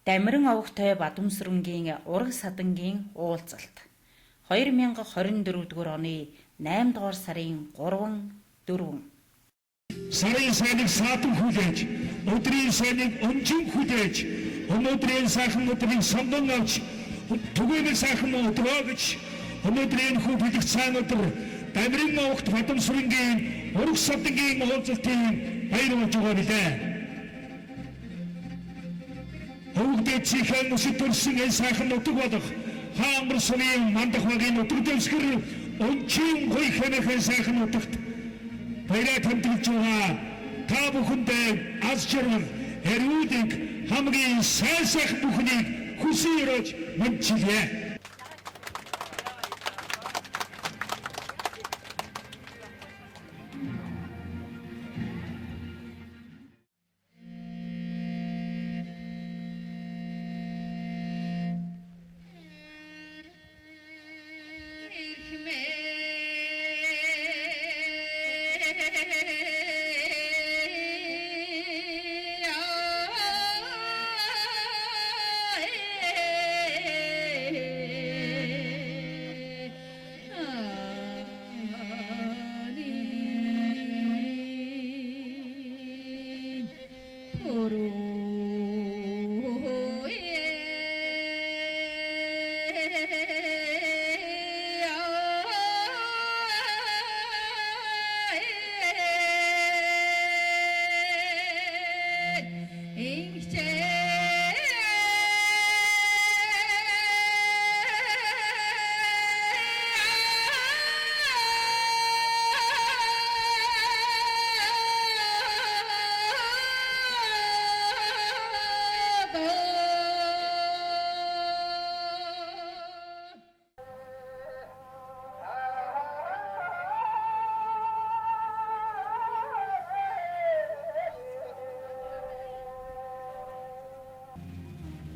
Дамиран овогтой Бадамсүрэнгийн ураг садангийн уулзалт 2024 дугаар оны 8 дугаар сарын 3 4. Сарын сайныг саатан хүлээж, өдрийн сайныг өнжин хүлээж, өнөөдрийн сайхан өдрийг сонгон авч, түгээмэл сайхан өдрөө гэж өнөөдрийн хүү бэлэг сайн өдөр Дамиран овогт Бадамсүрэнгийн ураг садангийн уулзалтын баяр болж байгаа билээ. Өвөг дээдсийнхээ нүсэд төрсөн энэ сайхан нутаг болох Хаангар сумын мандах багийн нутаг дэвсгэр өнчийн гоё хэмэхэн сайхан нутагт баяраа тэмдэглэж байгаа та бүхэндээ аз жаргал, эрүүлэг, хамгийн сайн сайхан бүхнийг хүсэн өрөөж мэндчилье.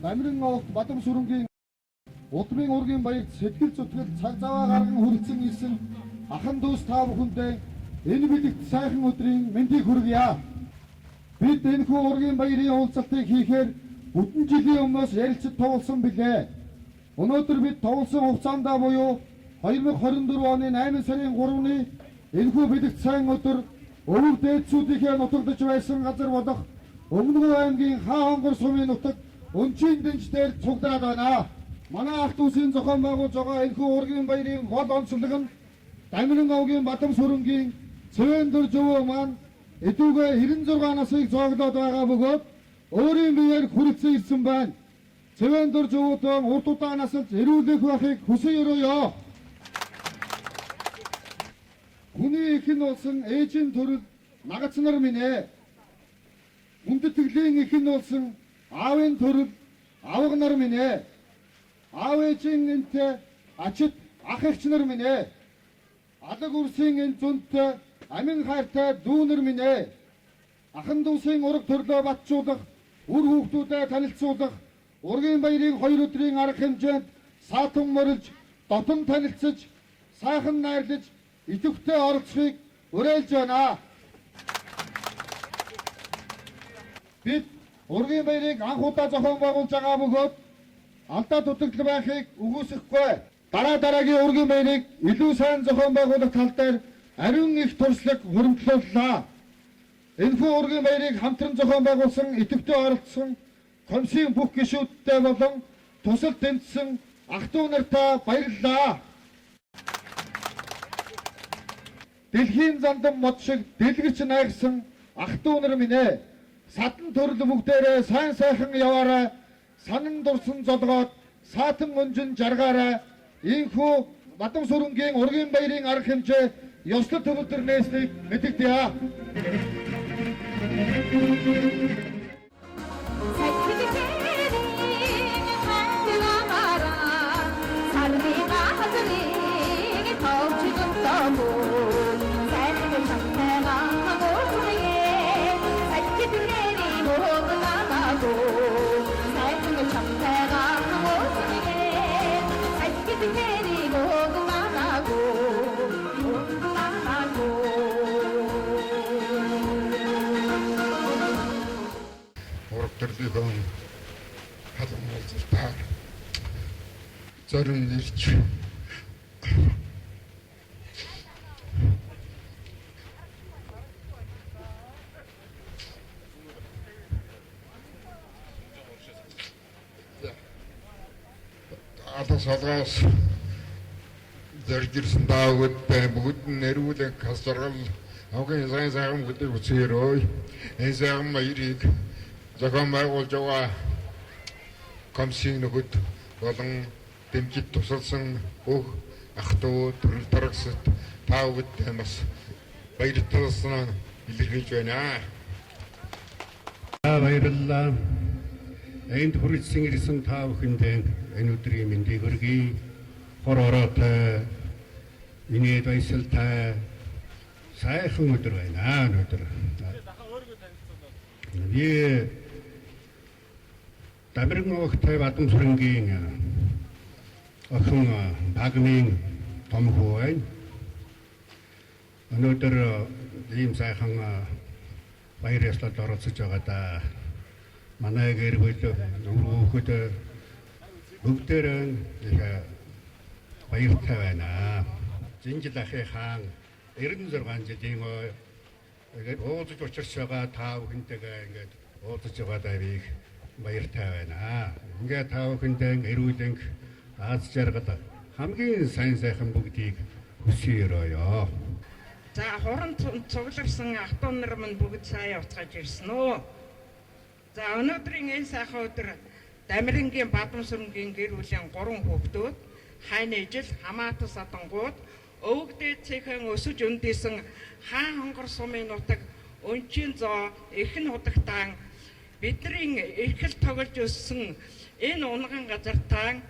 Дамиран овогт Бадамсүрэнгийн удмын ургийн баярт сэтгэл зүтгэл цаг заваа гарган хүрэлцэн ирсэн ахан дүүс та бүхэндээ энэ бэлэгт сайхан өдрийн мэндийг хүргье. Бид энэхүү ургийн баярын уулзалтыг хийхээр бүтэн жилийн өмнөөс ярилцаж туулсан билээ. Өнөөдөр бид туулсан хугацаандаа буюу 2024 оны 8 сарын 3-ны энэхүү бэлэгт сайн өдөр өвөг дээдсүүдийнхээ нутагдаж байсан газар болох Өмнөгов аймгийн Хаан хонгор сумын нутаг Өнчийн дэнж дээр цугдаад байна. Манай ах дүүсийн зохион байгуулж байгаа энэхүү ургийн баярын гол онцлог нь Дамиран овгийн Бадамсүрэнгийн Цэвэн дөр жөвөө маань эдүүгээ 96 насыг зооглоод байгаа бөгөөд өөрийн биеэр хүрэлцэн ирсэн байна. Цэвэн дөр жөвөөдөө урт удаан насалж эрүүлэх байхыг хүсэн өрөөё. Хүний их нь болсон ээжийн төрөл нагац нар минь ээ. Хүндэтгэлийн их нь болсон аавын төрөл авга нар минь ээ. Аав ээжийн энтэй ачид ах эгч нар минь ээ. Алаг үрсийн энэ зөнтэй амин хайртай дүүнер минь ээ. Ахан дүүсийн ураг төрлөө батжуулах, үр хүүхдүүдэд танилцуулах, ургийн баярын хоёр өдрийн арга хэмжээнд саатан морилж, дотон танилцаж, сайхан найрлаж, идэвхтэй оролцохыг уриалж байна. Бид ургийн баярыг анх удаа зохион байгуулж байгаа бөгөөд алдаа дутагдал байхыг үгүйсэхгүй. Дараа дараагийн ургийн баярыг илүү сайн зохион байгуулах тал дээр ариун их туршлага хуримтлууллаа. Энэхүү ургийн баярыг хамтран зохион байгуулсан, идэвхтэй оролцсон комиссийн бүх гишүүдтэй болон тусал дэмжсэн ах トゥ нартаа баярлалаа. Дэлхийн зандан мод шиг дэлгэрч найрсан ах トゥ нар минь ээ. Садан төрөл бүгдээрээ сайн сайхан яваарай. Санан дурсан золгоод саатан өнжин жаргаарай. Ийхүү Бадамсүрэнгийн ургийн баярын арга хэмжээ ёслол төгөлдөр нээснийг мэдэгдэе. Ураг төрлийнхөө Зорин ирж алас алгаас зорж ирсэн даавуудтай бүгд нь нэрвүүлэн хас жаргал хамгийн сайн сайхан бүгдийг хүсээрөө. Энэ сайхан баярыг зохион байгуулж байгаа комиссийн нөхөд болон дэмжид тусалсан бүх ах トゥ төрөл тарагсад та бүгдтэй бас баярлалаа илэрхийлж байна. Баярлалаа. Энд хүрэлцэн ирсэн та бүхэндээ энэ өдрийн мэндийг хүргэе. Хор ороотой, инээд баясгалтай сайхан өдөр байна өнөөдөр. Би Дамиран овогтой Бадамсүрэнгийн охин Багмын том хүү байна. Өнөөдөр ийм сайхан баяр ёслолд оролцож байгаадаа манай гэр бүл хүүхэд бүгдээрээ их баяртай байна. Зинжил ахын хаан 96 жилийн уулзаж учирч байгаа та бүхэнтэйгээ ингээд уулзаж байгаадаа би их баяртай байна. Ингээд та бүхэндээ эрүүлэнх аз жаргал хамгийн сайн сайхан бүгдийг хүсье өрөөё. За хуран цугларсан ах トゥ нар минь бүгд сайн явцгааж ирсэн үү? За өнөөдрийн энэ сайхан өдөр Дамирангийн Бадамсүрэнгийн гэр бүлийн 3 хүүхдүүд хайн ижил хамаатан садангууд өвөг дээд цэхэн өсөж өндийсэн хаан хонгор сумын нутаг Өнчийн зоо эрхэн худагтаан бидний эрхэл тоглож өссөн энэ унган газартаан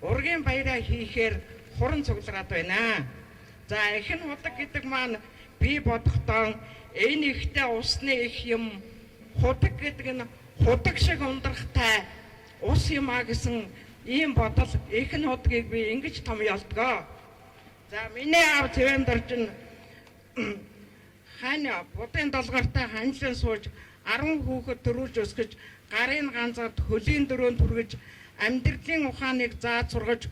ургийн баяраа хийхээр хуран цуглараад байна. За эрхэн худаг гэдэг маань би бодохдоо энэ ихтэй усны их юм худаг гэдэг нь худаг шиг ундрахтай ус юм а гэсэн ийм бодол эрхэн худгийг би ингэж томьёолдгоо. За миний аав Цэвэн дорж нь хань будын долгортой ханьлан сууж 10 хүүхэд төрүүлж өсгөж гарын ганцад хөлийн дөрөөнд хүргэж амьдралын ухааныг зааж сургаж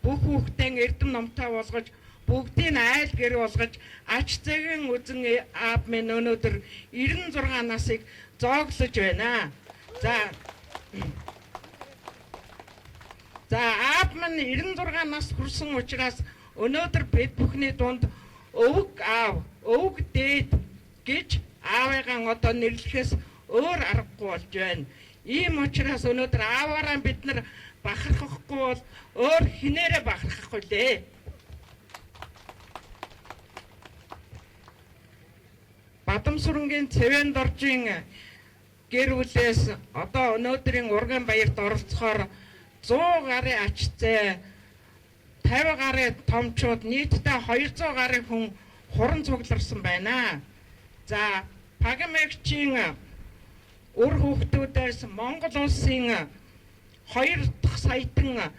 бүх хүүхдээ эрдэм номтой болгож бүгдийг айл гэр болгож ач зэгэн үзэн аав минь өнөөдөр 96 насыг зооглож байна. За аав минь 96 нас хүрсэн учраас өнөөдөр бид бүхний дунд өвөг аав, өвөг дээд гэж аавыгаа одоо нэрлэхээс өөр аргагүй болж байна. Ийм учраас өнөөдөр ааваараа бид нар бахархахгүй бол өөр хинээрээ бахархахгүй лээ. Бадамсүрэнгийн Цэвэн доржийн гэр бүлээс одоо өнөөдрийн урган баярт оролцохоор 100 гаруй ач зээ, 50 гаруй томчууд нийтдээ 200 гаруй хүн хуран цугларсан байна. За Пагамэгчийн үр хүүхдүүдээс Монгол улсын 2 дахь саятан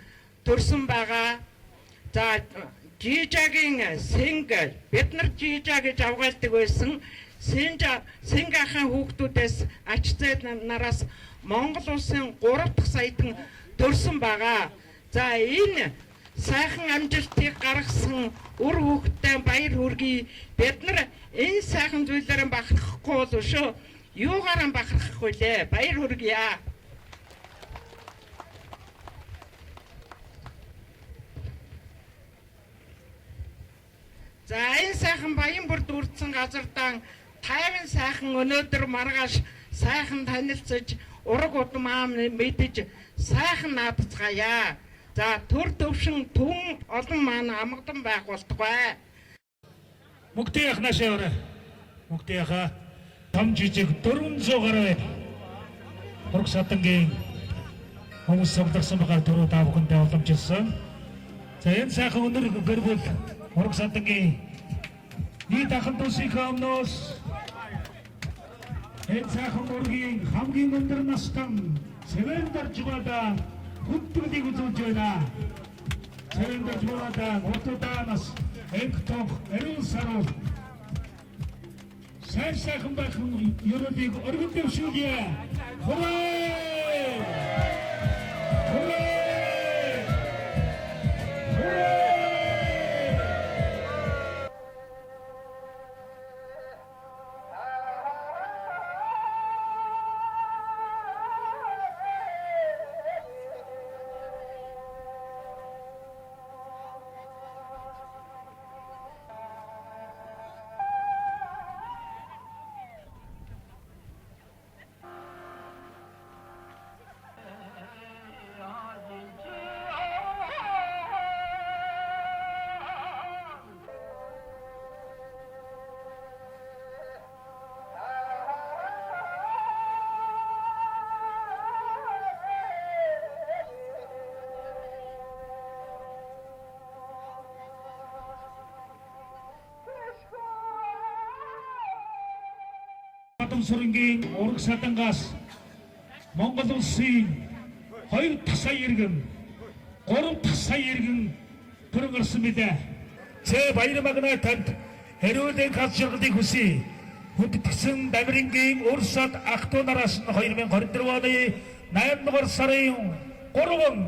төрсэн байгаа. За Жижагийн Сэнг, бид нар Жижа гэж авгаалдаг байсан. Сэнг ахын хүүхдүүдээс ач зээ нараас Монгол улсын 3 дахь саятан төрсэн байгаа. За энэ сайхан амжилтыг гаргасан үр хүүхдтэй баяр хүргэе. Бид нар энэ сайхан зүйлээр бахархахгүй бол өшөө юугаараа бахархахгүй лээ. Баяр хүргье. За энэ сайхан баян бүр дүүрдсэн газардаан 50 сайхан өнөөдөр маргааш сайхан танилцаж ураг удам аам мэдэж сайхан наадцгаая. За төр төвшин түн олон маань амгадан байх болтугай. Мөгтэй ах наашаа яваарай. Мөгтэй ахаа том жижиг 400 гаруй ураг садангийн хүмүүс цугларсан байгаа түрүү та бүхэндээ уламжилсан. За энэ сайхан өнөр гэр бүл ураг садангийн нийт ахын дүүсийнхээ өмнөөс энэ сайхан ургийн хамгийн өндөр настан Цэвэн доржгоодаа хүндэтгэлийг үзүүлж байна. Цэвэн доржгоодаа уртудаанаас энх тонх ариун саруул сайн сайхан байх ерөөлийг өргөн дэвшүүлье. Хурээ! Хурээ! Бадамсүрэнгийн ураг садангаас Монгол улсын 2 дахь сая иргэн, 3 дахь сая иргэн төрөн гарсан билээ. Цэ баяр магнаа танд эрүүлийн хас жаргалыг хүсье. Хүндэтгсэн Дамирингийн ур сад ах トゥ нараас нь 2024 оны 8 дугаар сарын 3.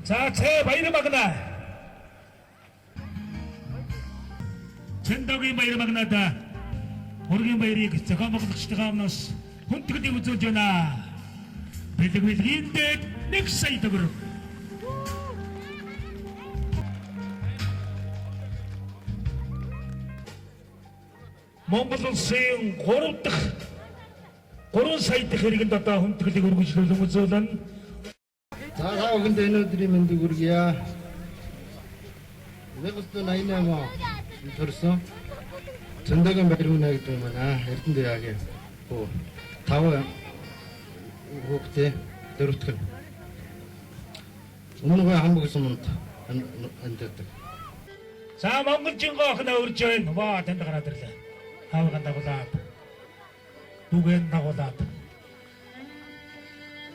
За цэ баяр магнаа. Цэндэгийн баяр магнаада ургийн баярыг зохион байгуулагчдын өмнөөс хүндэтгэлийг үзүүлж байна. Бэлэг бэлгийн дэд 1 сая төгрөг. Монгол улсын 3 дахь 3 сая дахь иргэнд одоо хүндэтгэлийг өргөжлүүлэн үзүүлнэ. За та бүхэнд энэ өдрийн мэндийг хүргье. 1988 төрсөн Цэндэгийн баяр хүн гэдэг маань Эрдэнэ яагийн хүү 5 хүүхдээ дөрөвдөх нь. Өмнөгөө хамаг суманд амьдардаг. За Монголжингоо охин урьж байна. Ваа танд гараад ирлээ. Хаавган дагуулад. Дүгэн дагуулад.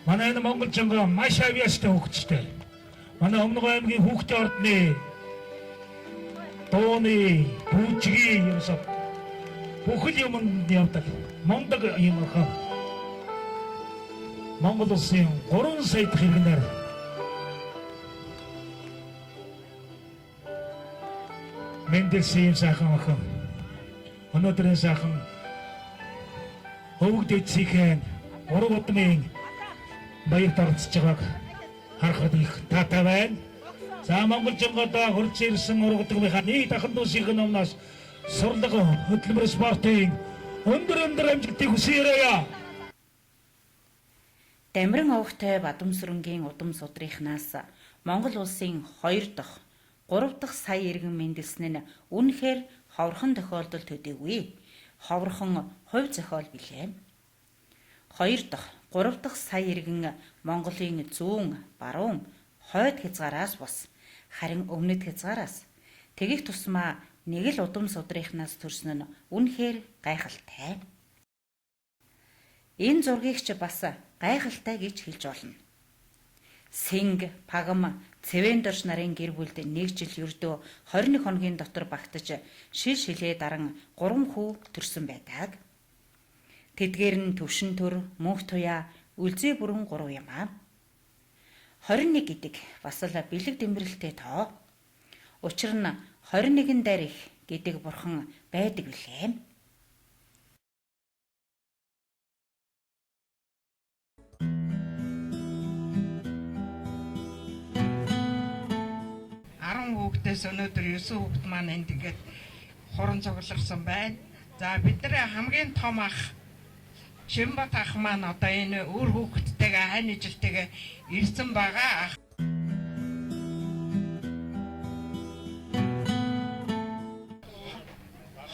Манай энэ Монголжингоо маш авьяастай хүүхэдтэй. Манай Өмнөгөө аймгийн хүүхдийн ордны дууны, бүжгийн юмсав бүхэл юмд явдаг. Мундаг юм охин. Монгол улсын 3 сая дахь иргэнээр Мэндэлсэн юм сайхан охин. Өнөөдрийн сайхан өвөг дэдсийнхэн ураг удмын баярт оролцож байгааг харахад их таатай байна. За Монголжингодоо хурц ирсэн ураг удмынхаа нийт ахын дүүсийн өмнөөс сурлага хөдөлмөр спортын өндөр өндөр амжилтыг хүсье. Дамиран овогтой Бадамсүрэнгийн удам судрынхнаас Монгол улсын 2 дахь, 3 дахь сая иргэн мэндэлсэн нь үнэхээр ховорхон тохиолдол төдийгүй. Ховорхон хувь зохиол билээ. 2 дахь, 3 дахь сая иргэн Монголын зүүн, баруун, хойд хязгаараас бус, харин өмнөд хязгаараас тэгэх тусмаа нэг л удам судрынхнаас төрсөн нь үнэхээр гайхалтай. Энэ зургийг ч бас гайхалтай гэж хэлж болно. Синг, Пагам, Цэвэн дорж нарын гэр бүлд нэг жил ердөө 21 хоногийн дотор багтаж шил шилээ даран 3 хүү төрсөн байдаг. Тэдгээр нь Төвшин төр, Мөнх туяа, Үлзий бүрэн 3 юм аа. 21 гэдэг бас л бэлэг дэмбэрэлтэй тоо. Учир нь 21 дээр их гэдэг бурхан байдаг билээ. 10 хүүхдээс өнөөдөр 9 хүүхд маань энд ингээд хуран цугларсан байна. За бидний хамгийн том ах Чимбат ах маань одоо энэ үр хүүхэдтэйгээ хань ижилтэйгээ ирсэн байгаа.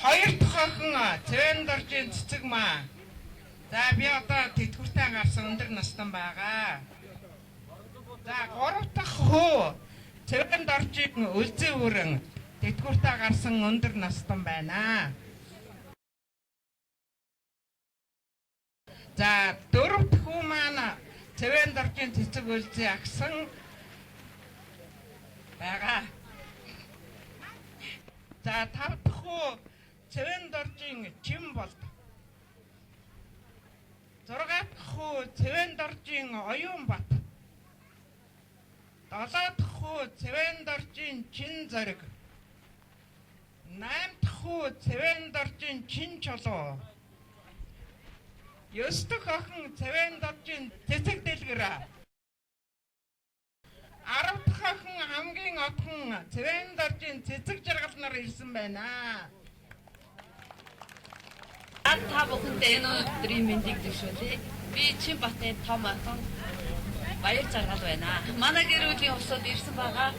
Хоёр дахь охин Цэвэн доржийн цэцэг маа. За би одоо тэтгэвртэй гарсан өндөр настан байгаа. За гурав дахь хүү Цэвэн доржийн Үлзий бүрэн тэтгэвртэй гарсан өндөр настан байна. За дөрөв дэх хүү маань Цэвэн доржийн цэцэг Үлзий агсан байгаа. За тав дахь хүү Цэвэн доржийн Чим болд. Зургаа дахь хүү Цэвэн доржийн Оюун бат. Долоо дахь хүү Цэвэн доржийн Чин зориг. Найм дахь хүү Цэвэн доржийн Чин чулуу. 9 дахь охин Цэвэн доржийн Цэцэг дэлгэр. 10 дахь охин хамгийн одхон Цэвэн доржийн Цэцэг жаргал нар ирсэн байна. Та бүхэндээ энэ өдрийн мэндийг дэвшүүлье. Би Чинбатын том охин Баяр жаргал байна. Манай гэр бүлийн хувьсууд ирсэн байгаа.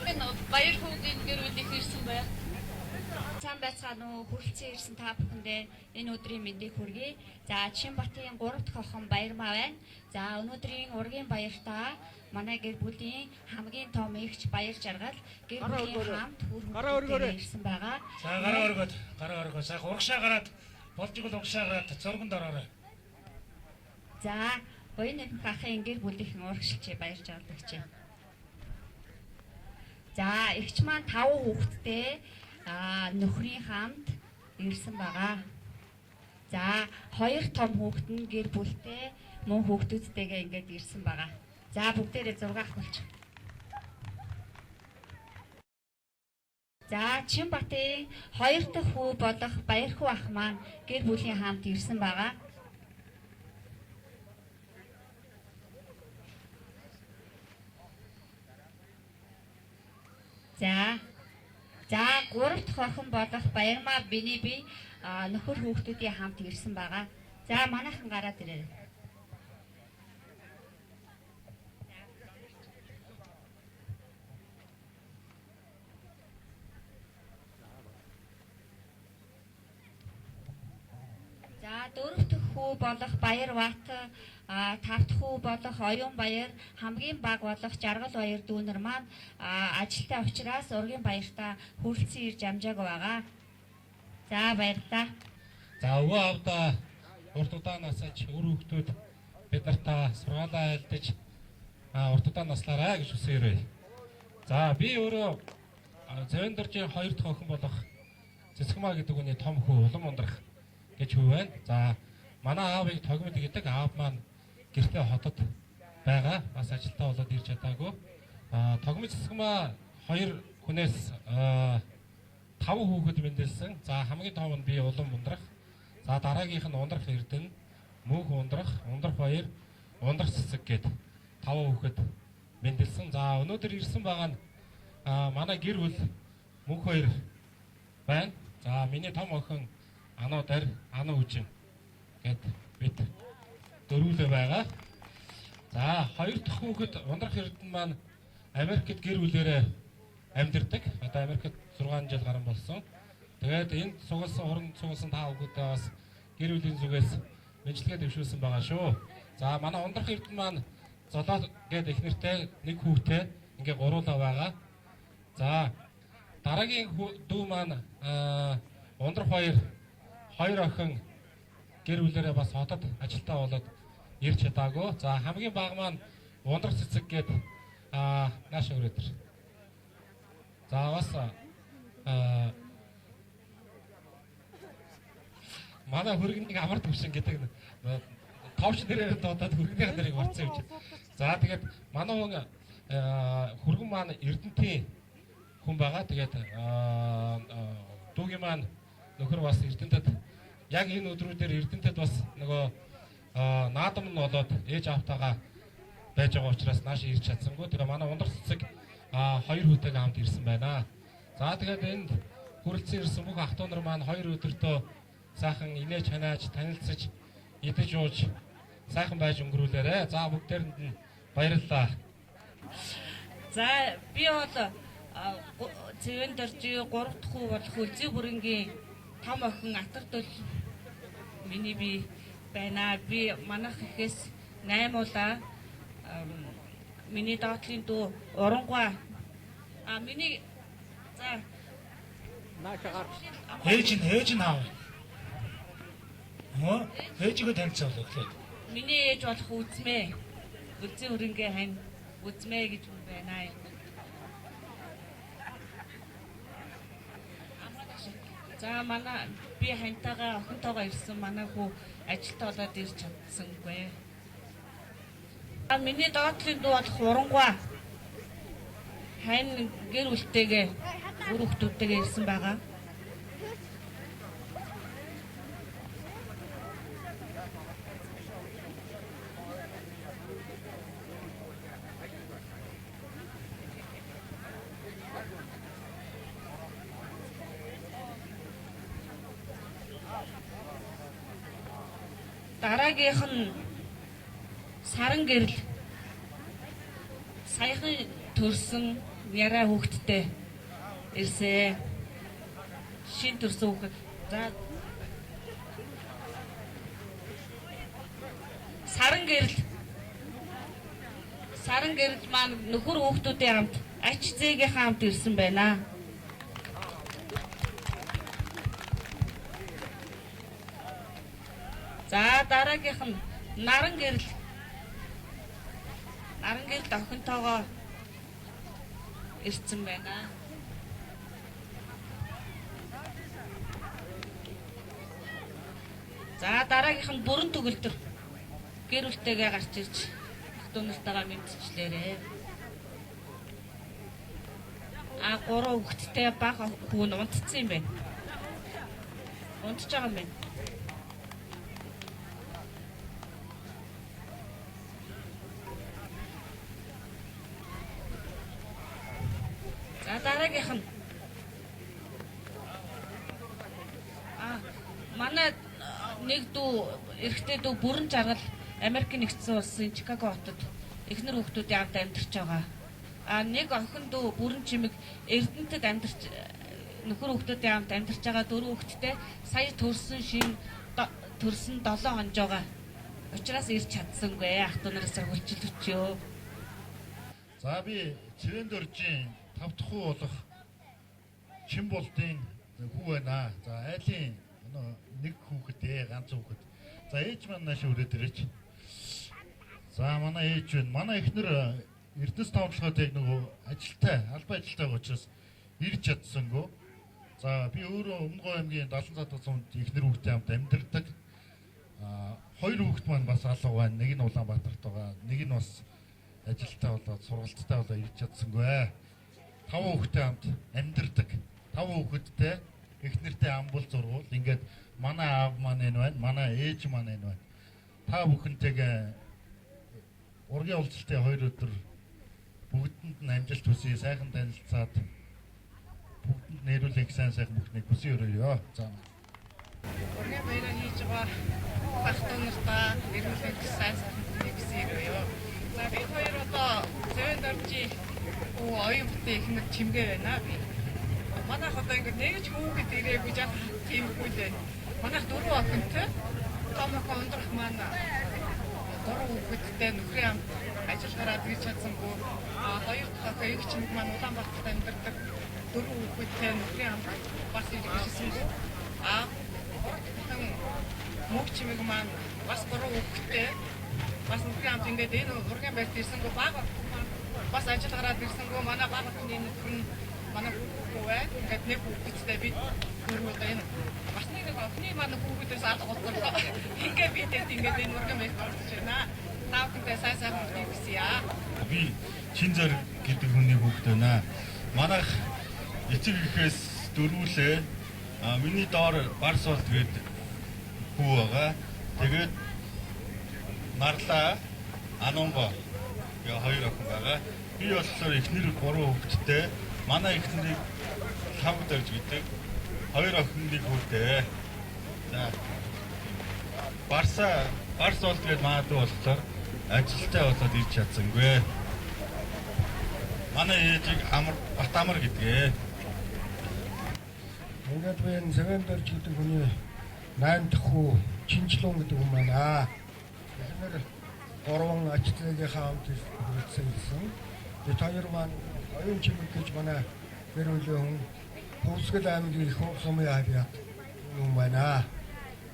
Энэ Баяр хүүгийн гэр бүлийнх ирсэн байна. Сайн байцгаана уу? Хүрэлцэн ирсэн та бүхэндээ энэ өдрийн мэндийг хүргэе. За Чинбатын 3 дахь охин Баярмаа байна. За өнөөдрийн ургийн баяртаа манай гэр бүлийн хамгийн том эгч Баяр жаргал гэр бүлийн хамт үр хүүхдүүдтэйгээ ирсэн байгаа. За гараа өргөөд, гараа өргөө. Сайхан урагшаа гараад Болж игэл угшаараад зурганд ороорой. За, Буян нэмэх ахын гэр бүлийнхэн урагшилжээ баяр жаргалагч. За, эгч маань 5 хүүхэдтэй нөхрийн хамт ирсэн байгаа. За, 2 том хүүхэд нь гэр бүлтэй мөн хүүхдүүдтэйгээ ингээд ирсэн байгаа. За, бүгдээрээ 6 ахуулчих. За, Чинбатын 2 дахь хүү болох Баярхүү ах маань гэр бүлийн хамт ирсэн байгаа. За. За, 3 дахь охин болох Баярмаа миний би нөхөр хүүхдүүдийн хамт ирсэн байгаа. За, манайхан гараад ирээрэй. За, 4 дахь хүү болох Баяр Бат, 5 дахь хүү болох Оюун Баяр, хамгийн бага болох Жаргал Баяр дүүнер маань ажилтаа учраас ургийн баяртаа хүрэлцэн ирж амжаагүй байгаа. За, баярлалаа. За, өвөө аавда урт удаан насаж үр хүүхдүүд бид нартаа сургаалаа айлдаж урт удаан наслаарай гэж хүсэн өрөө. За, би өөрөө Цэвэндэржийн 2 дахь охин болох Цэцгмаа гэдэг хүний том хүү Улам ундрах гэж хүү байна. За, манай аавыг Тогмид гэдэг, аав маань гэртээ хотод байгаа. Бас ажилтаа болоод ирж чадаагүй. Тогмид Цэцгмаа 2 хүнээс 5 хүүхэд мэндэлсэн. За, хамгийн том нь би Улам ундрах. За, дараагийнх нь Ундрах Эрдэнэ, Мөнх ундрах, Ундрах Баяр, Ундрах Цэцэг гээд 5 хүүхэд мэндэлсэн. За, өнөөдөр ирсэн байгаа нь манай гэр бүл Мөнх Баяр байна. За, миний том охин Ануу Дар, Ануу Үжин гээд бид дөрвөлөө байгаа. За, 2 дахь хүүхэд Ундрах Эрдэнэ маань Америкт гэр бүлээрээ амьдардаг. Одоо Америкт 6 жил гарan болсон. Тэгээд энд сугалсан, хуранд сугалсан та хүүхэдээ бас гэр бүлийн зүгээс мэдлэгээ дэвшүүлсэн байгаа шүү. За, манай Ундрах Эрдэнэ маань Золоо гээд их нэртэй нэг хүүтэй ингээ гуруулаа байгаа. За, дараагийн дүү маань Ундрах Баяр 2 охин гэр бүлээрээ бас хотод ажилтаа болоод ирж чадаагүй. За, хамгийн бага маань Ундрах Цэцэг гээд нааш өрөөдөр. За, бас манай хөргөнийг амар төвшин гэдэг товч нэрээр дуудаад хөргөний нэрийг орцсон юм чинь. За, тэгээд манай хүн хөргөн маань Эрдэнтийн хүн байгаа. Тэгээд дүүгийн маань нөхөр бас Эрдэнтэд яг энэ өдрүүдээр Эрдэнтэд бас нөгөө наадам нь болоод ээж аавтайгаа байж байгаа учраас нааш ирж чадсангүй. Тэгээ манай Ундрах Цэцэг 2 хүүтэйгээ хамт ирсэн байна. За, тэгээд энд хүрэлцэн ирсэн бүх ах トゥ нар маань 2 өдөртөө сайхан инээж ханааж танилцаж идэж ууж сайхан байж өнгөрүүлээрэ. За, бүгдээрэнд нь баярлалаа. За, би бол Цэвэндэржийн 3 дахь хүү болох Үлзий бүрэнгийн том охин Атардул миний би байна. Би манайх ихээс 8-уулаа. Миний доотлын дүү Урангуа. Миний за Ээж нь аав. Ээжигээ танилцуулах эхлээд. Миний ээж болох Үзмээ. Үлзий өрөнгөө хань Үзмээ гэж хүн байна. За, манай би хантайгаа охинтойгоо ирсэн. Манай хүү ажилтаа болоод ирж чадсангүй. Миний доотлын дүү болох Урангуа хань гэр бүлтэйгээ үр хүүхдүүдтэйгээ ирсэн байгаа. Дараагийнх нь саран гэрэл саяхан төрсөн яриа хүүхэдтэй ирсэн. Шин төрсөн хүүхэд. За, саран гэрэл маань нөхөр хүүхдүүдийн хамт ач зээгийнхээ хамт ирсэн байна. За дараагийнх нь Наран гэрэл. Наран гэрэл охинтойгоо ирсэн байна. За дараагийнх нь Бүрэн төгөлдөр гэр бүлтэйгээ гарч ирж ах дүү нартайгаа мэдчилээрээ. А 3 хүүхэдтэй бага хүү нь унтцсан юм байна. Унтж байгаа юм байна. За дараагийнх нь манай нэг дүү эрэгтэй дүү Бүрэн жаргал Америкийн нэгдсэн улсын Чикаго хотод эхнэр хүүхдүүдийн хамт амьдарч байгаа. А нэг охин дүү Бүрэн чимэг Эрдэнэтэд амьдарч нөхөр хүүхдүүдийн хамт амьдарч байгаа 4 хүүхэдтэй сая төрсөн шин төрсөн 7 хонж байгаа. Учираас ирж чадсангүй. Ах дүү нараас хүлчил өчөө. За би Цэвэндөржийн 5 дахь хүү болох Чимбулдын хүү байна. За айлын нэг хүүхэд ганц хүүхэд. За ээж маань нааш өрөөд ирээч. За манай ээж байна. Манай эхнэр Эрдэнэс тавталгаад яг нөгөө ажилтай, албан ажилтай учраас ирж чадсангүй. За би өөрөө Өмнөгов аймгийн 70 сумд эхнэр хүүхдийн хамт амьдардаг. Хоёр хүүхэд маань бас алга байна. Нэг нь Улаанбаатарт байгаа. Нэг нь бас ажилтай болоод сургалттай болоод ирж чадсангүй. 5 хүүхэдтэй хамт амьдардаг. 5 хүүхэдтэй эхнэртэй амбул зургуул. Ингээд манай аав маань энэ байна. Манай ээж маань энэ байна. Та бүхэнтэйгээ ургийн уулзалтын 2 өдөр бүгдэнд нь амжилт хүсье. Сайхан танилцаад бүгдэнд нэрүүлэх сайн сайхан бүхнийг хүсье өрөөё. За. Ургийн баяраа хийж байгаа бах дүү нартаа нэрүүлэх сайн сайхан бүхнийг хүсье өрөөё. За бид хоёр одоо Цэвэндөржийн оюун бүтэн эхнэр чимгээ байна би. Манайх одоо ингээд нэг ч хүүхэд ирээгүй жаа тиймгүй л байна. Манайх 4 охинтой. Том охин ундрах маань 3 хүүхэдтэй нөхрийн хамт ажил гараад ирж чадсангүй. Хоёр дахь охин их чимэг маань Улаанбаатарт амьдардаг. 4 хүүхэдтэй нөхрийн хамт бас ирж ирсэнгүй. Гурав дахь охин мөг чимэг маань бас 3 хүүхэдтэй. Бас нөхрийн хамт ингээд энэ ургийн баярт ирсэнгүй. Бага охин маань бас ажил гараад ирсэнгүй. Манай бага охины нөхөр нь манай хүүхдүү байна. Ингээд нэг хүүхэдтэй бид дөрөв одоо энэ бас нэг охины манай хүүхдээс алга боллоо. Ингээд бидэд ингээд энэ ургийн баярт орж байна. Та бүхэндээ сайн сайхан бүхнийг хүсье. Би Чинзэр гэдэг хүний хүүхэд байна. Манайх эцэг эхээс дөрвүүлээ. Миний доор Барс болт гээд хүү байгаа. Тэгээд Нарлаа, Анунго гэ хоёр охин байгаа. Би болохоор эхнэр 3 хүүхэдтэй. Манай эхнэрийг Лав дөрж гэдэг. Хоёр охин нэг хүүтэй. За Барс болт гээд манай дүү болохоор ажилтай болоод ирж чадсангүй. Манай ээжийг Амар Батамар гэдгээ. Ингээд би энэ Цэвэндөрж гэдэг хүний 8 дахь хүү Чинчлүн гэдэг хүн байна. Эхнэр 3 ач зээгийнхээ хамт хүрэлцэн ирсэн. Бид хоёр маань оюун чимэг гэж манай гэр бүлийн хүн Хөвсгөл аймгийн их сумын хавьяат хүн байна.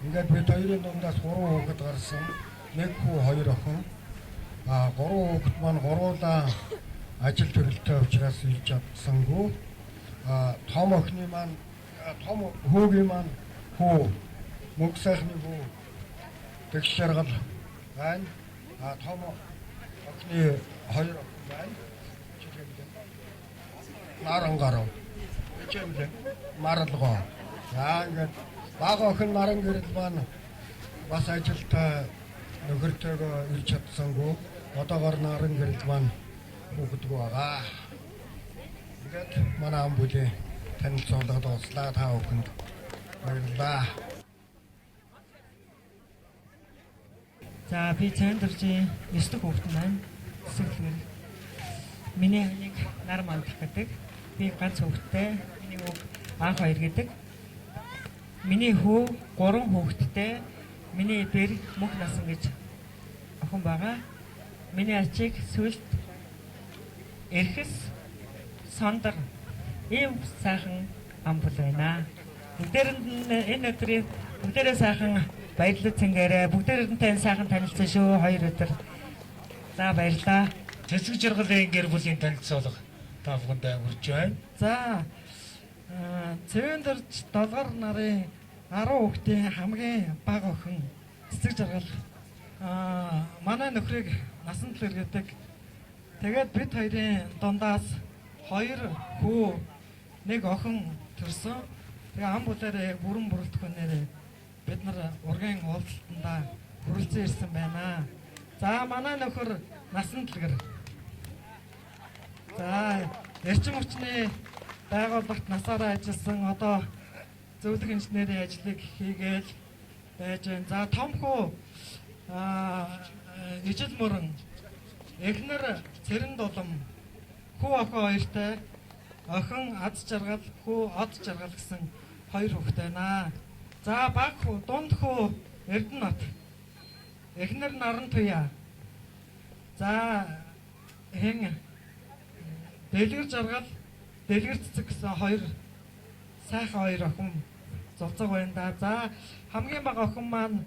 Ингээд бид хоёрын дундаас 3 хүүхэд гарсан. Нэг хүү, хоёр охин. 3 хүүхэд маань гурвуулаа ажил төрөлтэй учраас ирж чадсангүй. Том охины маань том хүүгийн маань хүү мөнгө сайхны хүү Тэгш жаргал байна. Том охины хоёр охин байна. Наран гарав. Чимлээ. Маралгоо. За ингээд бага охин наран гэрэл маань бас ажилтай нөхөртэйгөө ирж чадсангүй. Одоогоор наран гэрэл маань хүүхэдгүй байгаа. Ингээд манай ам бүлийн танилцуулга дууслаа. Та бүхэнд баярлалаа. За би Цэвэндөржийн 9 дахь хүүхэд маань Сэсэглэгэр. Миний ханыг нар мандах гэдэг. Би ганц хүүхэдтэй. Миний хүүг анх хоёр гэдэг. Миний хүү 3 хүүхэдтэй. Миний бэр мөнх насан гэж охин байгаа. Миний ачийг сүлд эрхэс сондөр ийм сайхан ам бүл байна. Бүгдээрэнд нь энэ өдрийн бүгдээрээ сайхан Баярлалаа цэнгээрээ. Бүгдээрээ тань сайхан танилцсан шүү. 2 өдөр. За баярлалаа. Цэцэг жаргалын гэр бүлийн танилцуулга та бүхэндээ хүрч байна. За Цэвэндэрч долгор нарын 10 хүүхдийн хамгийн бага охин Цэцэг жаргал. Манай нөхрийг насан турш гэдэг. Тэгээд бид хоёрын дундаас 2 хүү нэг охин төрсөн. Тэгээ ам бүлээрээ яг бүрэн бүрэлдэхүүнээр бид нар ургийн уулзалтандаа хүрэлцэн ирсэн байна. За манай нөхөр насан дэлгэр. За эрчим хүчний байгууллагт насаараа ажилласан, одоо зөвлөх инженерийн ажлыг хийгээл байж байна. За том хүү ижил мөрөн, эхнэр Цэрэн дулам, хүү охин хоёртай, охин аз жаргал, хүү од жаргал гэсэн 2 хүүхэд байна. За баг хүү, дунд хүү Эрдэнэт, эхнэр Наран туяа. За хэн Дэлгэр жаргал, Дэлгэр цэцэг гэсэн 2 сайхан 2 охин зулцаг байна да. За хамгийн бага охин маань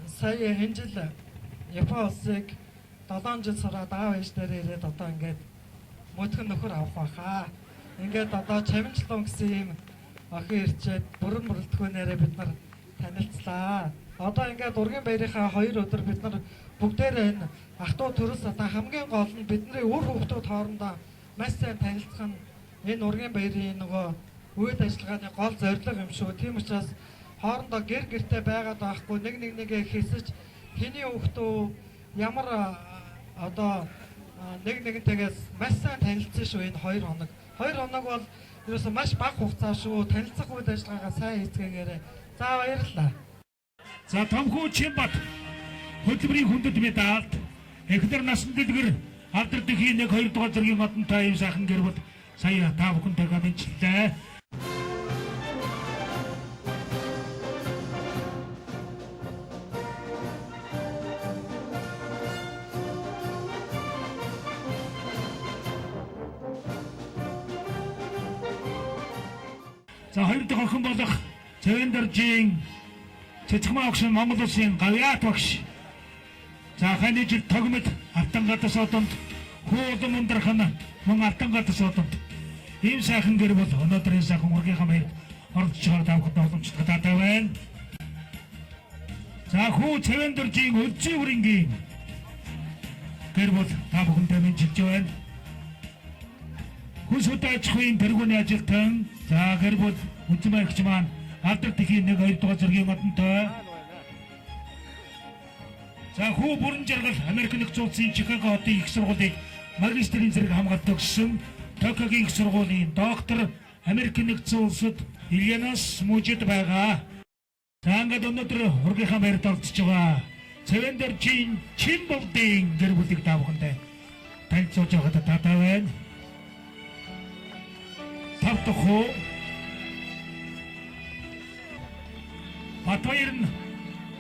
сая энэ жил Япон улсыг 7 жил сураад аав ээж дээр ирээд одоо ингээд мөдгөн нөхөр авах байхаа. Ингээд одоо Чаминчлун гэсэн ийм охин ирчээд бүрэн бүрэлдэхүүнээрээ бид нар танилцлаа. Одоо ингээд ургийн баярынхаа 2 өдөр бид нар бүгдээрээ энэ ах トゥ төрөл одоо хамгийн гол нь бидний үр хүүхдүүд хоорондоо маш сайн танилцах нь энэ ургийн баярын нөгөө үйл ажиллагааны гол зорилго юм шүү. Тийм учраас хоорондоо гэр гэртээ байгаад байхгүй нэг нэг нэгээ хэсэж хэний хүүхдүү ямар одоо нэг нэгнтэйгээс маш сайн танилцсан шүү энэ 2 хоног. 2 хоног бол ерөөсөө маш бага хугацаа шүү. Танилцах үйл ажиллагаагаа сайн хийцгээгээрэй. За баярлалаа. За томхүү Чимбат хөдөлмөрийн хүндэт медальд эхнэр насан дэлгэр алдар дэлхийн 1 2 дугаар зэргийн модонтой ийм сайхан гэр бүл сая та бүхэнтэйгээ мэдчлээ. За 2 дахь охин болох Цэвэндэржийн Цэцгмаа огш Монгол улсын гавьяат багш. За ханы жил тогмод Алтан гадас одонд хүү улам өндрөх нь мөн Алтан гадас одонд ийм сайхан гэр бүл өнөөдрийн сайхан ургийнхаа баярт оролцож байгаа та бүхэнд боломжтой таатай байна. За хүү Цэвэндэржийн Өлзий бүрэнгийн гэр бүл та бүхэндээ мэдчилж байна. Хөлс хөдөө аж ахуйн тэргүүний ажилтан за гэр бүл Үзмэ эгч маань алдар дэлхийн 1 2 дугаар зэргийн модонтой. За хүү бүрэн жаргал Америк нэгдсэн улсын Чикаго хотын их сургуулийг магистрийн зэрэг хамгаалт өгсөн Токиогийн их сургуулийн доктор Америк нэгдсэн улсад Ильянас мужид байгаа. За ингээд өнөөдөр ургийнхаа баярт оролцож байгаа Цэвэндэржийн Чимболдын гэр бүлийг та бүхэндээ танилцуулж байгаадаа таатай байна. 5 дахь хүү Батбаяр нь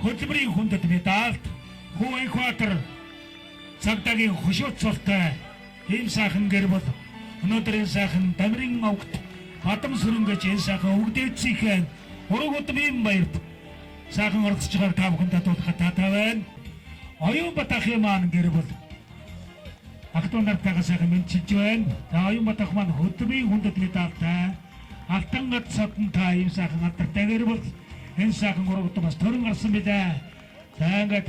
хөдөлмөрийн хүндэт медальд хүү Экватор цагдаагийн хошууд цолтой ийм сайхан гэр бүл өнөөдрийн сайхан Дамирын овгт Бадам сүрэн гэж энэ сайхан өвгдээцийнхээ ураг удмын баярт сайхан оролцож байгааг та бүхэнд татуулахад таатай байна. Оюун Батахын маань гэр бүл ах トゥ нартайгаа сайхан мэдчилж байна. За Оюун Батах маань хөдөлмөрийн хүндэт медальтай Алтан гад содонтой ийм сайхан алдартай гэр бүл энэ сайхан ураг удам бас төрөн гарсан билээ. За ингээд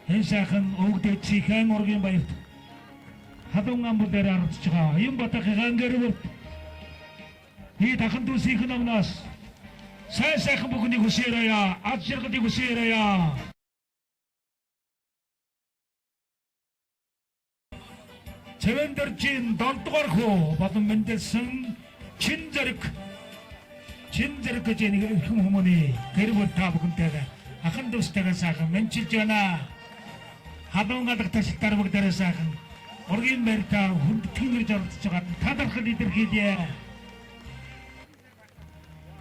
энэ сайхан өвгдээцийнхээ ургийн баярт халуун амбул дээр оролцож байгаа Оюун Батахын гэр бүл нийт ахан дүүсийнх нь өмнөөс сайн сайхан бүхнийг хүсээрэй. Аз жаргалыг хүсээрэй. Цэвэндэржийн 7 дугаар хүү болон мэндэлсэн чин зэрэг гэж нэг эрхэм хүмүүний гэр бүл та бүхэнтэйгээ ахан дүүстэйгээ сайхан мэдчилж байна. Халуун гадаг ташилтаар бүгдээрээ сайхан ургийн байртаа хүндэтгэн ирж оролцож байгаад талархал илэрхийлье.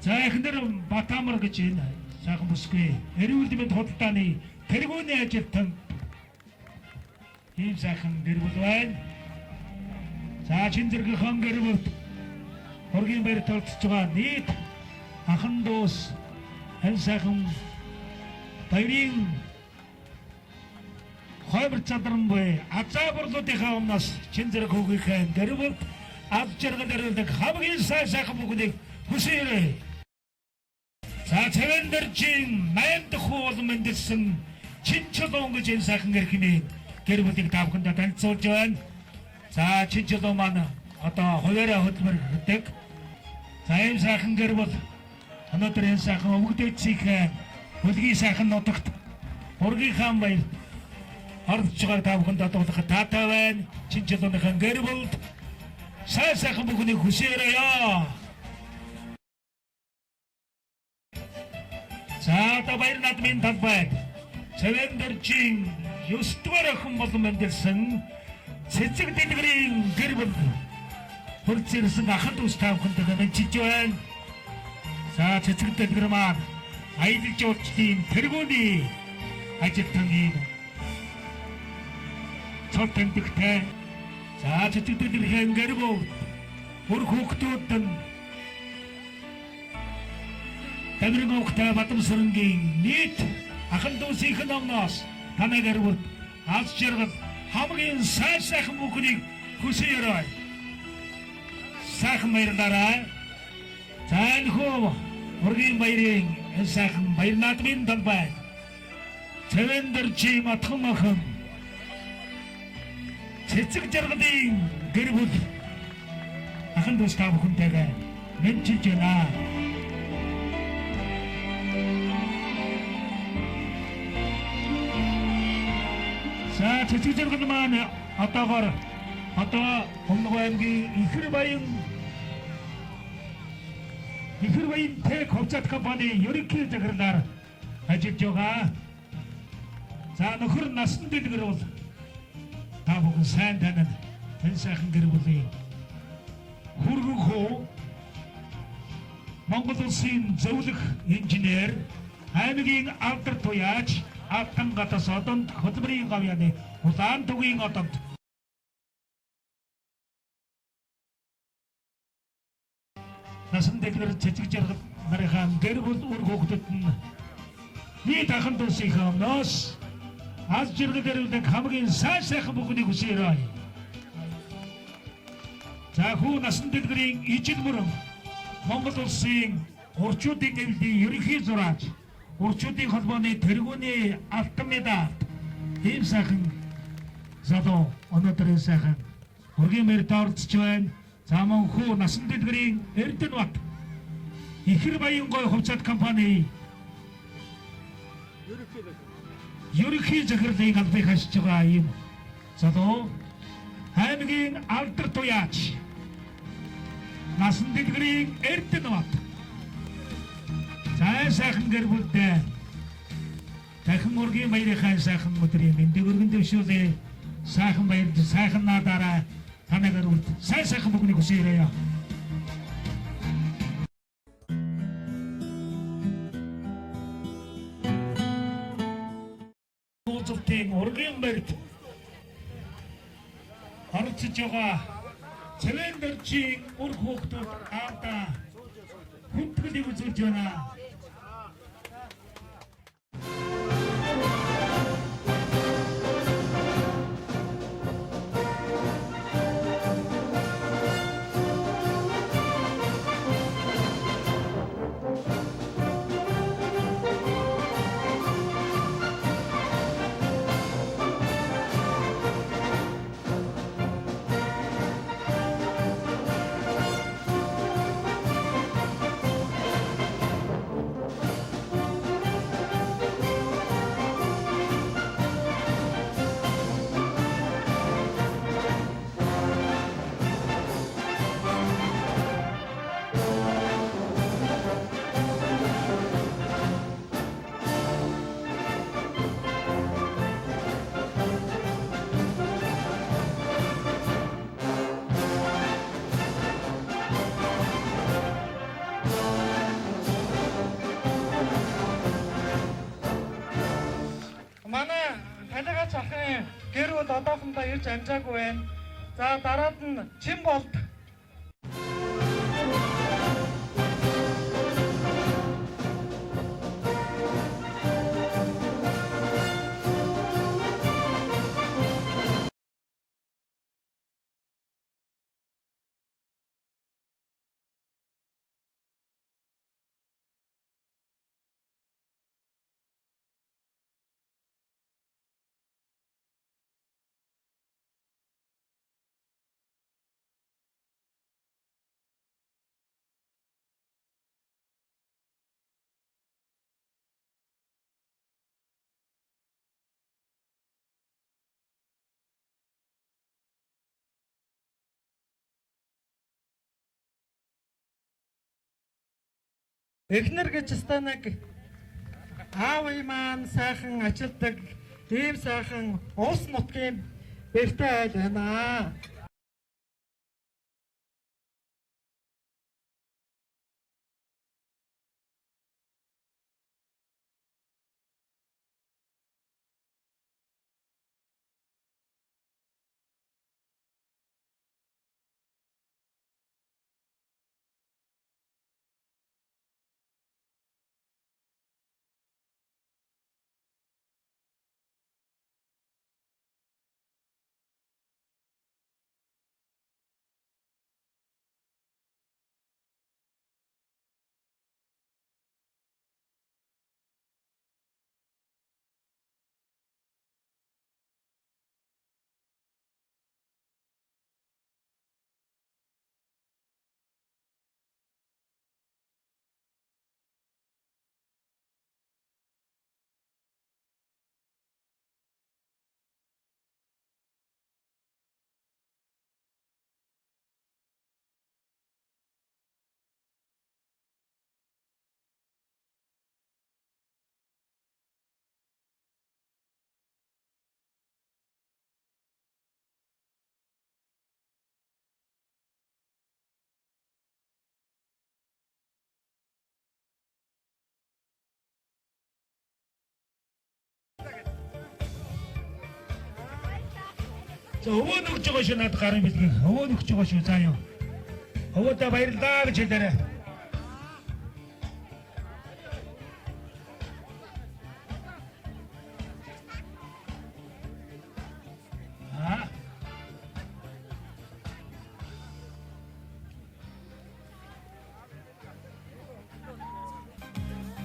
За эхнэр Батамар гэж энэ сайхан бүсгүй эрүүл мэнд худалдааны тэргүүний ажилтан ийм сайхан гэр бүл байна. За чин зэргийн гэр бүл ургийн байрт оролцож байгаа нийт ахан дүүс энэ сайхан Баярын хоймор задран буй азаа бурлуудынхаа өмнөөс чин зэрэг хүүгийнхээ гэр бүлд ад жаргал хариулдаг хамгийн сайн сайхан бүхнийг хүсэн өрөө. За цэвэн дэржин 8 дахь хүү болон мэндэлсэн Чинчулуун гэж энэ сайхан эрхний гэр бүлийг та бүхэндээ танилцуулж байна. За Чинчулуун маань одоо хуваараа хөдөлмөр хийдэг. За ийм сайхан гэр бүл өнөөдөр энэ сайхан өвгөдөөцийнхээ бүлгийн сайхан нутагт ургийнхаа баяр оролцож байгааг та бүхэнд одоолох таатай байна. Чинчулууныхан гэр бүлд сайн сайхан бүхнийг хүсээрэй. За одоо баяр наадмын талбайд Цэвэн дэржин 9 дугаар охин болон мэндэлсэн Цэцэг дэлгэрийн гэр бүл хурц ирсэн ахад ус та бүхэндээ мэдчилж байна. За цэцэг дэлгэр маань аялал жуулчлалын тэргүүний ажилтан юм цол тэмдэгтэй. За цэцэг дэлгэрийн гэр бүл үр хүүхдүүд нь Дамиран овогтой Бадамсарангийн нийт ахан дүүсийнх нь өмнөөс танай гэр бүлд аз жаргал хамгийн сайн сайхан бүхнийг хүсэн өрөө. Сайхан баярлаарай. За энэ хүү ургийн баярын энэ сайхан баяр наадмын талбайд Цэвэн дэржи матхан охин Цэцэг жаргалын гэр бүл ахан дүүс та бүхэнтэйгээ мэдчилж байна. За цэцэг жаргал маань одоогоор одоо Өмнөгов аймгийн Ихэр Баян Тэк хувьцаат компани ерөнхий захирлаар ажиллаж байгаа. За нөхөр насан дэлгэр бол та бүхэн сайн танина. Энэ сайхан гэр бүлийн хүргэн хүү Монгол улсын зөвлөх инженер аймгийн алдар туяач Алтан гадас одонд хөдөлмөрийн говьяны улаан тугийн одонд насан дэлгэр цэцэг жаргал нарынхаа гэр бүл үр хүүхдэд нь нийт ахан дүүсийнхээ өмнөөс аз жаргал хариулдаг хамгийн сайн сайхан бүхнийг хүсэн өрөө. За хүү насан дэлгэрийн ижил мөрөн Монгол улсын урчуудын гэвлийн ерөнхий зураач урчуудын холбооны тэргүүний алтан медальт ийм сайхан залуу өнөөдөр энэ сайхан ургийн мэрд оролцож байна. За мөн хүү насан дэлгэрийн Эрдэнэбат Ихэр Баян гой хувьцаат компани ерөнхий захирлын албыг хашиж байгаа ийм залуу аймгийн алдар туяач насан дэлгэрийн Эрдэнэбат. За сайхан гэр бүлдээ дахин ургийн баярынхаа сайхан өдрийн мэндийг өргөн дэвшүүлье. Сайхан баярд сайхан наадаарай. Танай гэр бүлд сайн сайхан бүхнийг хүсэн өрөөе. Уулзалтын ургийн баярт оролцож байгаа Цэвэн дэржийн үр хүүхдүүд аавдаа хүндгэлийг үзүүлж байна. Манай Талигач ахын гэр бүл одоохондоо ирж амжаагүй байна. За дараад нь Чин болд. Эхнэр гэж станаг аав маань сайхан ажилдаг ийм сайхан улс нутгийн бэртэй айл байна. За өвөө нөгж байгаа шүү надад гарын бэлгийг. Өвөө нөгж байгаа шүү заа юу. Өвөөдөө баярлалаа гэж хэлээрэй. Аа.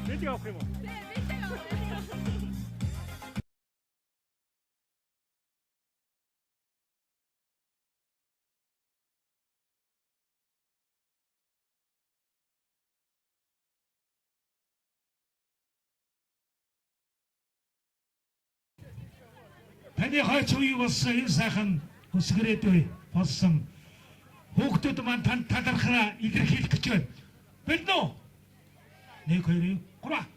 Бэлэг авах юм уу? Таны хойч үе болсон энэ сайхан өсгөрөөдөө болсон хүүхдүүд маань танд талархаа илэрхийлэх гэж байна. Бэлэн үү? 1 2 3.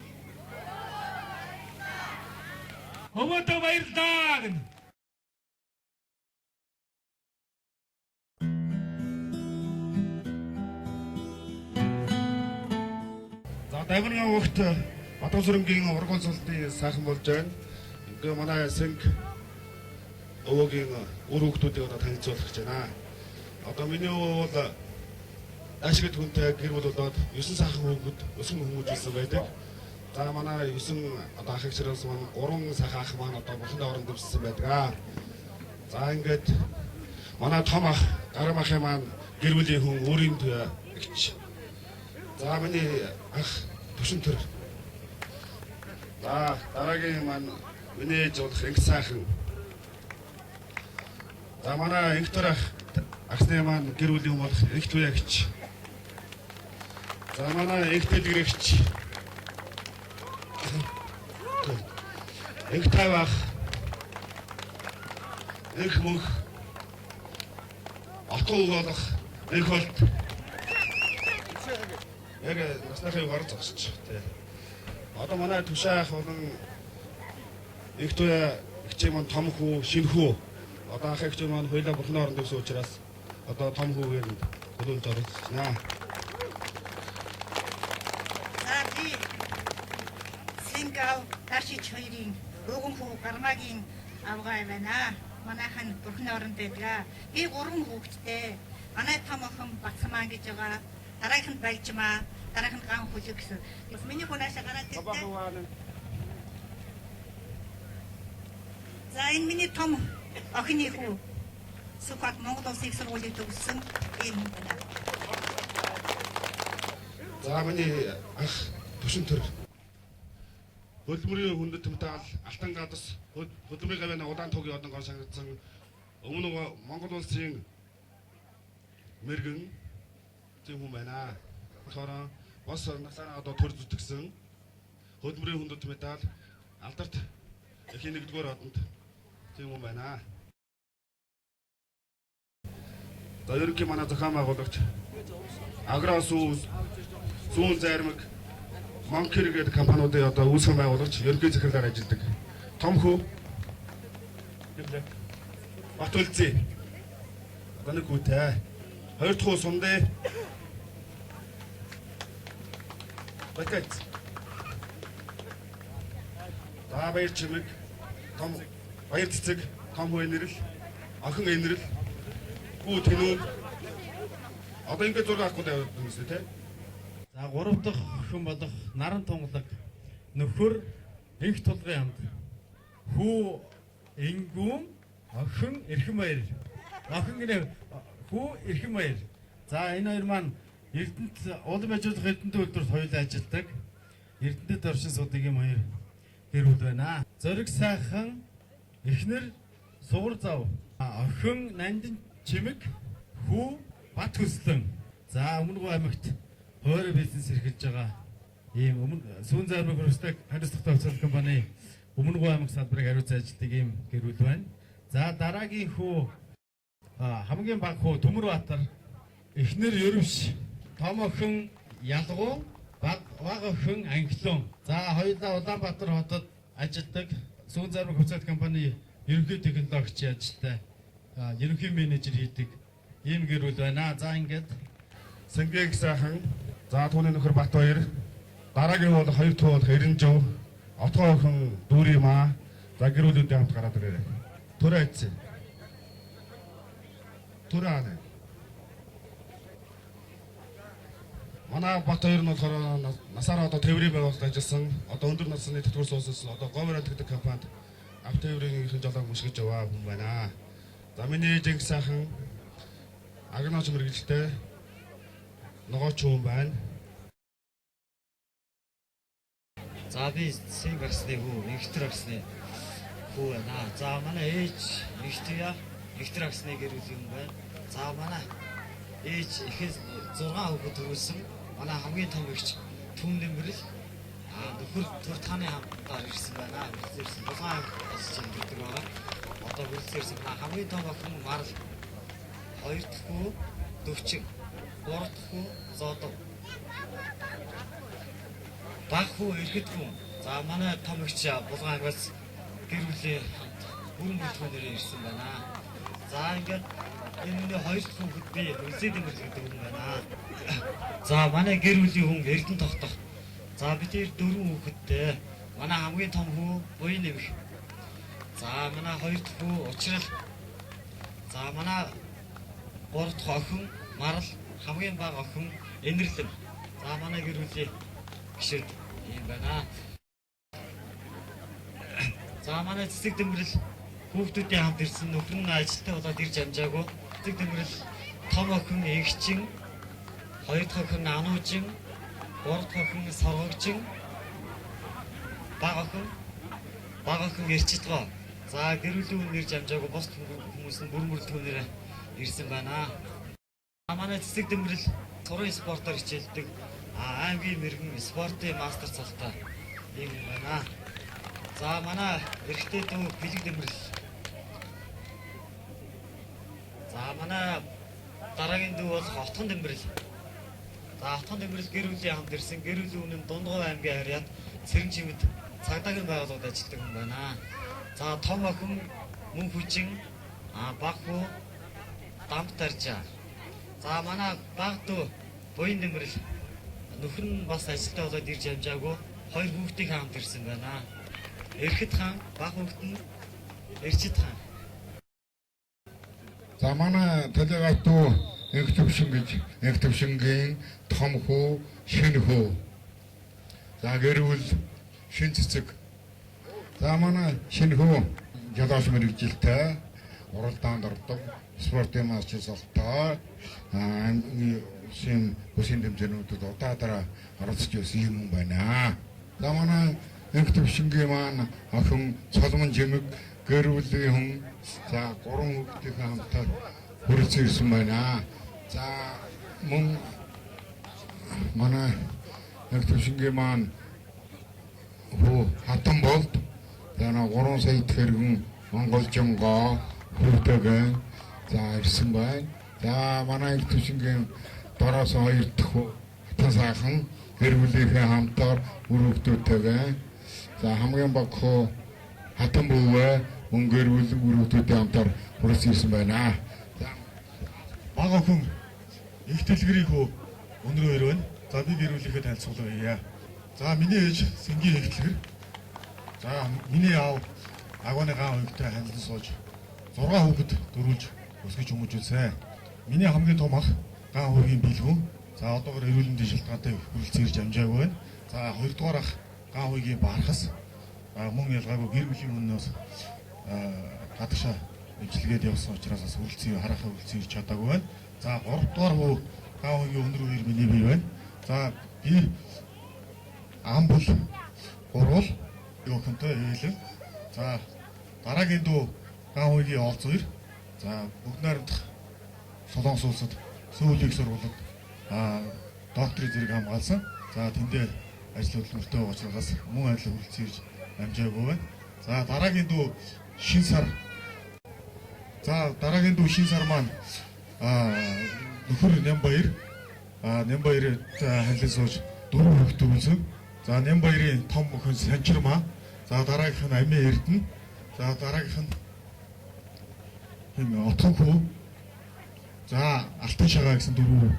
Өвөөдөө баярлалаа гэнэ. За Дамирын овогт Бадамсүрэнгийн ургуулсалтын сайхан болж байна. Ингээ манай сэнг өвөгийн үр хүүхдүүдийг одоо танилцуулах гэж байна. Одоо миний өвөө бол Дашгэд хүнтэй гэр бүл болоод 9 сайхан хүүхэд 9 хүмүүжүүлсэн байдаг. За манай 9 одоо ах эгчрээс маань 3 сайхан ах маань одоо бурханд орон дэвссэн байдаг. За ингээд манай том ах Гарам ахын маань гэр бүлийн хүн өөрийн эгч. За миний ах Төвшин төр. За дараагийн маань миний ээж болох Инх сайхан. За манай Инх төр ах агсны маань гэр бүлийн хүн болох Инх туягч. За манай Инх дэлгэрэгч. Инх тайвах. Инх мөнх. Отгон болох Инх болт. Яг насныхаа югаар зогсож тий. Одоо манай Түшээ ах болон Инх туяа эгчээ маань том хүү, шинэ хүү. Одоо ах эгчээ маань хоёлаа бурхны оронд дэвсэн учраас одоо том хүүгээр нь төлөөлж оролцсон. За би Сингав Дашич хоёрын өвгөн хүү Гармагийн авгай байна. Манайхан бурхны оронд байдаг. Би 3 хүүхэдтэй. Манай том охин Бацмаан гэж байгаа. Дараагийнх нь Багжмаа, дараагийнх нь Ган хүлэг гэсэн. Бас миний хүн наашаа гараад ирдээ. За энэ миний том охины хүү Сүхбат Монгол Улсын их сургуулийг төгссөн энэ хүн байна. За миний ах Төвшин төр. Хөдөлмөрийн хүндэт медаль, алтан гадас, хөдөлмөрийн гавьяаны улаан тугийн одонгоор шагнагдсан өмнө Монгол улсын мэрэгэн тийм хүн байна. Тэгэхээр бос насаараа одоо төр зүтгэсэн хөдөлмөрийн хүндэт медаль, алдарт эхийн нэгдүгээр одонд тийм хүн байна. За ерөнхий манай зохион байгуулагч Агро сүүн зайрмаг Monkey гэдэг компаниудын одоо үүсгэн байгуулагч, ерөнхий захирлаар ажилладаг. Том хүү. Бат үлзий. Одоо нэг хүүтэй. Хоёр дахь хүү Сундэ. Бакат. За баяр чимэг, том баяр цэцэг, том хүү энэрл, охин энэрл, хүү тэнүүн. Одоо ингээд зураг авахгүй тавиад юм шүү дээ, тэ? За гурав дахь охин болох Наран Тунгалаг нөхөр Энх тулгын хамт хүү Ингүүн охин Эрхэн баяр. Охин гинэ хүү Эрхэн баяр. За энэ хоёр маань Эрдэнэт улам ажиглах Эрдэнэт үйлдвэрт хоёулаа ажилладаг. Эрдэнэт оршин суудаг юм хоёр гэр бүл байна. Зориг сайхан эхнэр Сугар зав охин Нандин чимэг хүү Бат хөслөн. За Өмнө Говь аймагт хойроо бизнес эрхэлж байгаа ийм өмнө сүүн зармаг хөрсдөг хариуцлагатай хувьцаалт компани Өмнө Говь аймаг салбарыг хариуцсан ажилладаг ийм гэр бүл байна. За дараагийн хүү хамгийн бага хүү Төмөрбаатар эхнэр Ерөвш том охин Ялгуу баг охин Анхлон. За хоёулаа Улаанбаатар хотод ажилладаг сүүн зармаг хувьцаат компани ерөнхий технологич ажилтай ерөнхий менежер хийдэг ийм гэр бүл байна. За ингээд Сэнгээг сайхан. За түүний нөхөр Бат баяр. Дараагийн бол хоёр дахь бол Эренжив. Отгоо охин Дүүри маа. За гэр бүлүүдийн хамт гараад ирээрэй. Төрөө айцсан. Төрөө аана. Манай Бат хоёр нь болохоор насаараа одоо тээврийн байгууллагад ажилласан. Одоо өндөр насны тэтгэвэр суусан. Одоо Говь гэдэг компанид ав тээврийн ерхэн жолоог мөшгөж яваа хүн байна. За миний ээж Инх сайхан агнооч мэрэгжилтэй ногооч хүн байна. За би Синг агсны хүү, Инхтэр агсны хүү байна. За манай ээж Инхтүя, Инхтэр агсны гэр бүлийн хүн байна. За манай ээж ихэд 6 хүүхэд төрүүлсэн. Манай хамгийн том эгч Түм Нэмрэл нөхөр төр таны хамтаар ирсэн байна. Хүрэлцэн ирсэн. Булган аймагт ажиллаж амьдардаг байгаа. Одоо хүрэлцэн ирсэн. Манай хамгийн том охин Марал, хоёр дахь хүү Дөвчин, гурав дахь хүү Зодов. Баг хүү Иргэд хүн. За манай том эгч Булган аймагаас гэр бүлийн хамт бүрэн бүрэлдэхүүнээр ирсэн байна. За ингээд энэ миний хоёр дахь хүүхэд би Үлзий Дэмрэл гэдэг хүн байна. За манай гэр бүлийн хүн Эрдэнэ тогтох. За бид хоёр дөрвөн хүүхэдтэй. Манай хамгийн том хүү Буян нэмэх. За манай хоёр дахь хүү Учрал. За манай гурав дахь охин Марал, хамгийн бага охин Энэрлэн. За манай гэр бүлийн гишүүд ийм байна. За манай Цэцэг Дэмрэл хүүхдүүдийн хамт ирсэн нөхөр нь ажилтаа болоод ирж амжаагүй. Цэцэг Дэмрэл том охин Эгчин, хоёр дахь охин Ануужин, гурав дахь охин Соргогжин, бага охин Эрчидгоо. За гэр бүлийн хүн ирж амжаагүй бус хүмүүс нь бүр мөрлөхөөнөр ирсэн байна. Манай Цэцэг Дэмрэл сурын спортоор хичээлдэг аймгийн мэрэгэн спортын мастер цалтай ийм юм байна. За манай эрэгтэй дүү Бэлэг Дэмрэл. За манай дараагийн дүү бол Отгон Дэмрэл. За Отгон Дэмрэл гэр бүлийн хамт ирсэн. Гэр бүлийн үнэн Дундгов аймгийн харьяат Цэрэн чимэд цагдаагийн байгууллагад ажилладаг хүн байна. За том охин Мөн хүчин, баг хүү Дамт Даржаа. За манай баг дүү Буян Дэмрэл нөхөр нь бас ажилдаа болоод ирж амжаагүй хоёр хүүхдийн хамт ирсэн байна. Эрхэд хаан, баг хүүхэд нь Эрчид хаан. За манай талигаат дүү Энх төвшин гэж Энх төвшингийн том хүү, шинэ хүү. За гэр бүл шин цэцэг. За манай шинэ хүү жолооч мэрэгжилтэй уралдаанд ордог спортын мастер цолтой аймгийн улсын бүсийн тэмцээнүүдэд удаадаараа оролцож байсан юм байна. За манай Энх төвшингийн маань охин Цолмон жимэг гэр бүлийн хүн за гурван хүүхдийнхээ хамтаар хүрэлцэн ирсэн байна. За мөн манай Энх төвшингийн маань хүү Хатан болд за 3 сая тэргэн монголжонгоо хүүтэйгэн за ирсэн байна. За манай Энх төвшингийн дороос хоёр дахь хүү сайхан сайхан гэр бүлийнхээ хамтаар үр хүүхдүүдтэйгээ за хамгийн бага хүү Хатан бүүвээ мөн гэр бүл үр хүүхдүүдтэй хамтаар хүрэлцэн ирсэн байна. За бага охин их дэлгэрийн хүү өндөр хоёр байна. За би гэр бүлийнхээ танилцуулъя. За миний ээж Сэнгийн их дэлгэр. За миний аав Агваны гаан хоёртой ханилан сууж 6 хүүхэд дөрүүлж өсгөж хүмүүжүүлсэн. Миний хамгийн том ах гаан хоёрын бэлгүүн. За одоогор эрүүл мэндийн шалтгаантай хүрэлцэн ирж амжаагүй байна. За хоёрдугаар ах гаан хоёрын бархас мөн ялгаагүй гэр бүлийн өмнөөс гадагшаа эмчилгээд явсан учраас бас хүрэлцэн харахаа хүрэлцэн ирж чадаагүй байна. За гуравдугаар хүү гаан хоёрын өндөр үеэр миний бие байна. За би амбул гурвал охинтой ээлэн. За дараагийн дүү гаан хоёрын олз хоёр. За бүгд найрамдах Солонгос улсад Сөүлийг сургуулиуд докторийн зэрэг хамгаалсан. За тэндээ ажил хөдөлмөртэй байгаа учраас мөн адил хүрэлцэн ирж амжаагүй байна. За дараагийн дүү шин сар. За дараагийн дүү шин сар маань нөхөр Нямбаяр Нямбаяр халин сууж 4 хүүхэд төрүүлсэн. За Нямбаярын том охин Санчирмаа. За дараагийнх нь Амин Эрдэнэ. За дараагийнх нь Отхон хүү. За Алтан шагаа гэсэн 4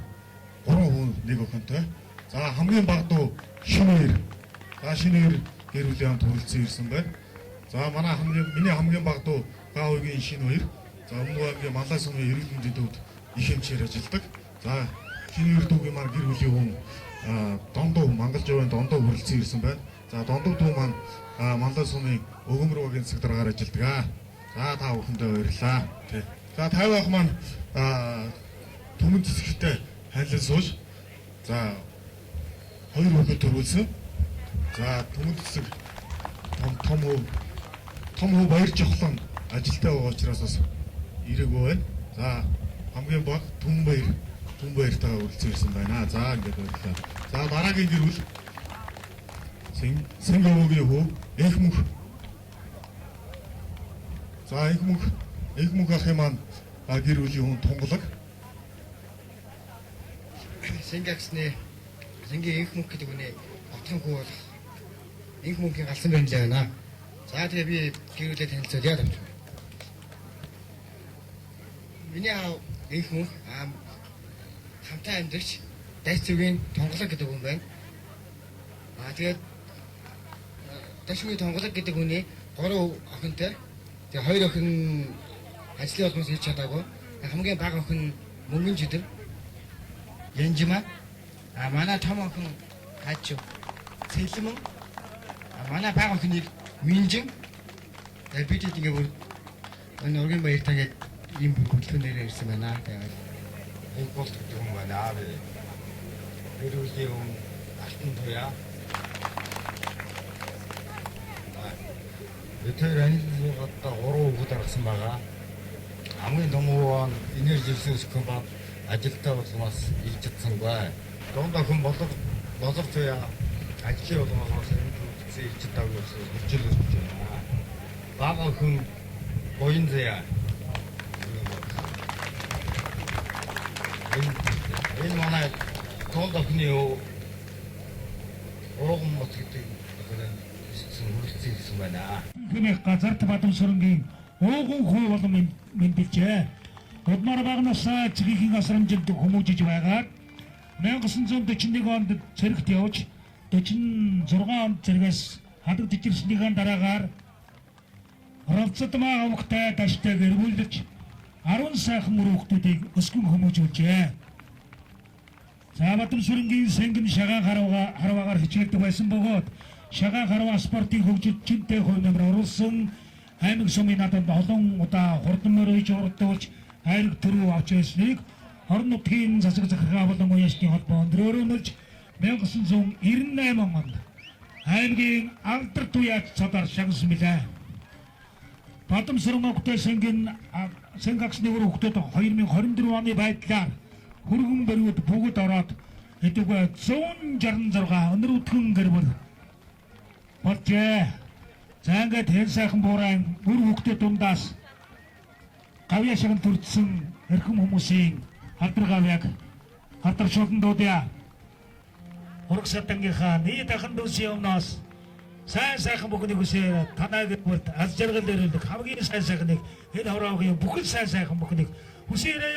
3 хүн нэг охинтой. За хамгийн бага дүү Шинээр. За Шинээр гэр бүлийн хамт хүрэлцэн ирсэн байна. За манай хамгийн миний хамгийн бага дүү Гаа уйгийн Шинэ хоёр. За Өмнө аймгийн Малай сумын эрүүл мэндийн төвд их эмчээр ажилладаг. За Шинээр дүүгийн маань гэр бүлийн хүн Дондов Мангалжавын Дондов хүрэлцэн ирсэн байна. За Дондов дүү маань Малай сумын өгөмөр багийн засаг даргаар ажилладаг. За та бүхэндээ баярлалаа. За 50 ах маань түмэн цэцэгтэй ханилан сууж за 2 хүүхэд төрүүлсэн. За түмэн цэцэг том хүү баяр жохлон ажилтаа байгаа учраас бас ирээгүй байна. За хамгийн бага түмэн баяртайгаа хүрэлцэн ирсэн байна. За ингээд баярлалаа. За дараагийн гэр бүл Сэнг өвөгийн хүү Энх мөнх. За Энх мөнх ахын маань гэр бүлийн хүн Тунгалаг. Сэнг агсны Сэнгийн Энх мөнх гэдэг хүний отхон хүү болох Энх мөнхийн галсан баримлаа байна. За тэгээ би гэр бүлээ танилцуулъя тавч. Миний аав Энх мөнх хамтаа амьдарч дайц зүгийн Тунгалаг гэдэг хүн байна. Тэгээд Дашгүй Тунгалаг гэдэг хүний 3 охинтой. Тэгээ 2 охин ажлын улмаас ирж чадаагүй. Хамгийн бага охин Мөнгөн жидэр Янжима. Манай том охин Хажуу Цэлмэн. Манай бага охиныг Минжин. Тэгээ бид хэд ингээ бүр энэ ургийн баяртаа ингээд ийм хөдөлгөөнөөр ирсэн байна. Тэгээд энэ болт гэдэг хүн байна. Гэр бүлийн хүн Алтан туяа. Бид хоёр анилгуудаа 3 хүүхэд гаргасан байгаа. Хамгийн том хүү нь Энерги ресурс компани ажилтаа болгоноос ирж чадсангүй. Дунд охин болго туяа ажлын болгоноос энэ ирж чадаагүй учраас хурцлж өсөж байна. Бага охин Буян заяа. Энэ манай дунд охины ууган мот гэдэг охин хүрэлцэн байна. Хэмээх газарт Бадамсурангийн ууган хүү болон мэндэлжээ. Гудмаар багнасаа цэгийн асрамжилд хүмүүжиж байгаад 1941 онд цэрэгт явж 46 онд цэргээс хадагдж ирснийхэн дараагаар Оролцодмаа овогтой даштай гэргүүлж 10 сайхан үр хүүхдүүдийг өсгөн хүмүүжүүлжээ. За Бадамсурангийн сэнгэн шагаан харваагаар хичээлдэг байсан бөгөөд шагаан харваа спортын хөгжилд жинтэй хувь нэмэр оруулсан аймаг сумын наадамд олон удаа хурдан мориж урдуулж айраг төрөв авч байсныг орон нутгийн засаг захиргаа болон уяшны холбоо өндрөөр өнөлж 1998 онд аймгийн алдар туяач цадаар шагнасан билээ. Бадамсуран огтой сэнг агсны үр хүүхдүүд 2024 оны байдлаар хүргэн бариуд бүгд ороод хэдийгүй 166 өнөр үтгэн гэр бүл болжээ. За ингээд хэн сайхан буурайн үр хүүхдүүд дундаас гавьяа шагнал төрдсөн эрхэм хүмүүсийн алдар гавьяаг алдар шулан дуудъя. Ураг садангийнхаа нийт ахын дүүсийн өмнөөс сайн сайхан бүхнийг хүсээ танай гэр бүлд аз жаргал өрөөлдөг хамгийн сайн сайхныг энэ хороогийн бүхэл сайн сайхан бүхнийг хүсээрэй.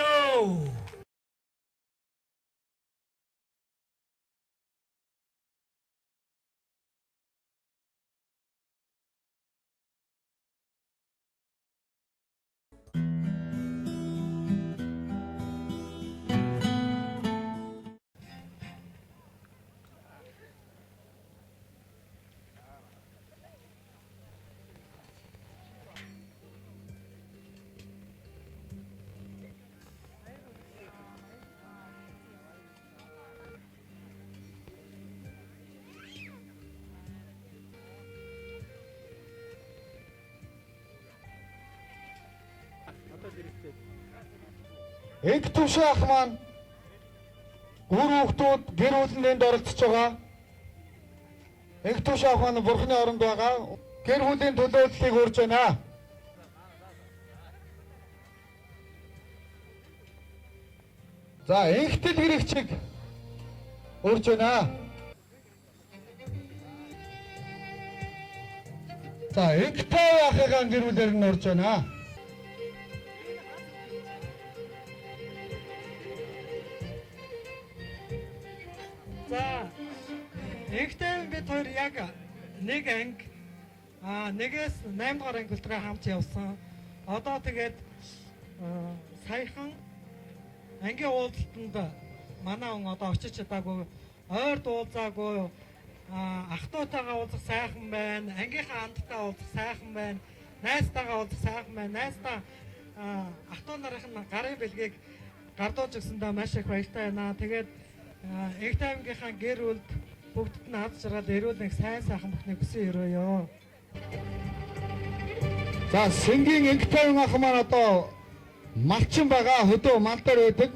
Инх төвшин ах маань гүр хүүхдүүд гэр бүлийн энд оролцож байгаа. Инх төвшин ах маань бурхны оронд байгаа. Гэр бүлийн төлөөллийг урьж байна. За инх дэлгэрэгчийг урьж байна. За инх тав ахыгаа гэр бүлээр нь урьж байна. За энхтэй бид хоёр яг нэг анги нэгээс 8 дугаар анги хүртэл хамт явсан. Одоо тэгээд саяхан ангийн уулзалтанд манай хүн одоо очиж чадаагүй, ойрд уулзаагүй, ах дүүтэйгээ уулзах сайхан байна, ангийнхаа андтай уулзах сайхан байна, найзтайгаа уулзах сайхан байна. Найзтаа ах дүү нарын гарын бэлгийг гардуулж өгсөндөө маш их баяртай байна. Тэгээд Энх тайвангийнхаа гэр бүлд бүгдд нь аз жаргал, эрүүл нэг сайн сайхан бүхнийг хүсэн өрөөё. За Сэнгийн энх тайван ах маань одоо малчин байгаа, хөдөө мал дээр байдаг.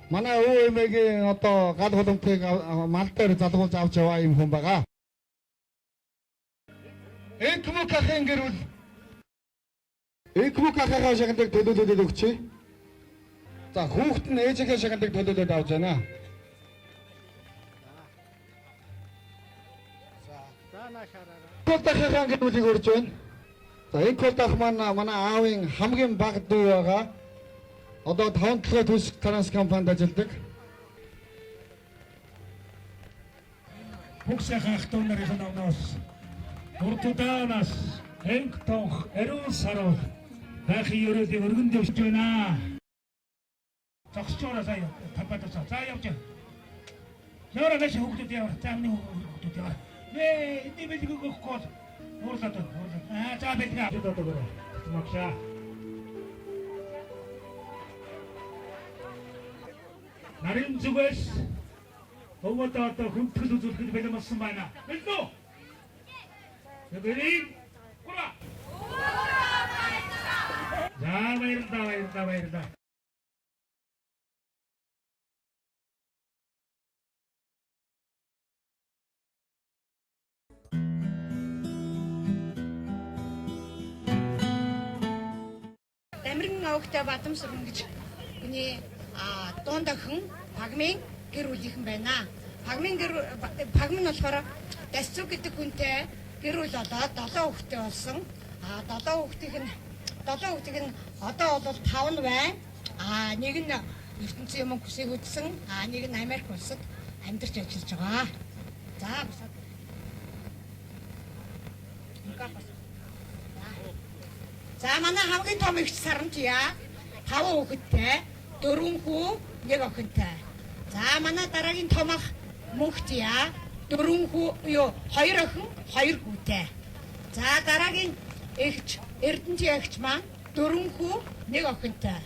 Манай өвөө эмээгийн одоо гал хулумтыг мал дээр залгуулж авч яваа юм хүн байгаа. Энх мөх ахын гэр бүл. Энх мөх ахыгаа шагналыг төлөөлөөд өгчээ. За хүүхэд нь ээжийнхээ шагналыг төлөөлөөд авч байна. Колдахын гэр бүлийг урьж байна. За энэ колдах маань манай аавын хамгийн бага дүү байгаа. Одоо 5 толгой төсөх транс компанид ажилладаг. Бүх сайхан ах дүү нарын өмнөөс урд удаанаас энх тонх ариун саруул байхын ерөөлийг өргөн дэвшиж байна. Зогсож сая талбайдаа. За явж. Яараа гэш хүүхдүүд яваа. За миний хүүхдүүд яваа. Нэ, энэ бэлэг өгөхгүй уурлаад байна. Уурлаад. За бэлэг авч одоо. Магшаа. Нарын зүгээс өвөдөө одоо хүндэтгэл үзүүлэхэд бэлэн болсон байна. Бэлэн үү? Нэгэрийн гура. За баярлалаа, баярлалаа, баярлалаа. Дамиран овогтой Бадамсүрэн гэж хүний дунд охин Пагмын гэр бүлийнхэн байна. Пагмын гэр Пагм нь болохоор Дасцү гэдэг хүнтэй гэр бүл болоод 7 хүүхэдтэй болсон. 7 хүүхдийнх нь 7 хүүхдийнх нь одоо бол 5 нь байна. Нэг нь ертөнцийн юм хүсийг үзсэн, нэг нь Америк улсад амьдарч ажиллаж байгаа. За босоод. За манай хамгийн том эгч Сарамтия 5 хүүхэдтэй, 4 хүү, 1 охинтой. За манай дараагийн том ах Мөнхтия 4 хүү, юу 2 охин, 2 хүүтэй. За дараагийн эгч Эрдэнтийн эгч маань 4 хүү, 1 охинтой.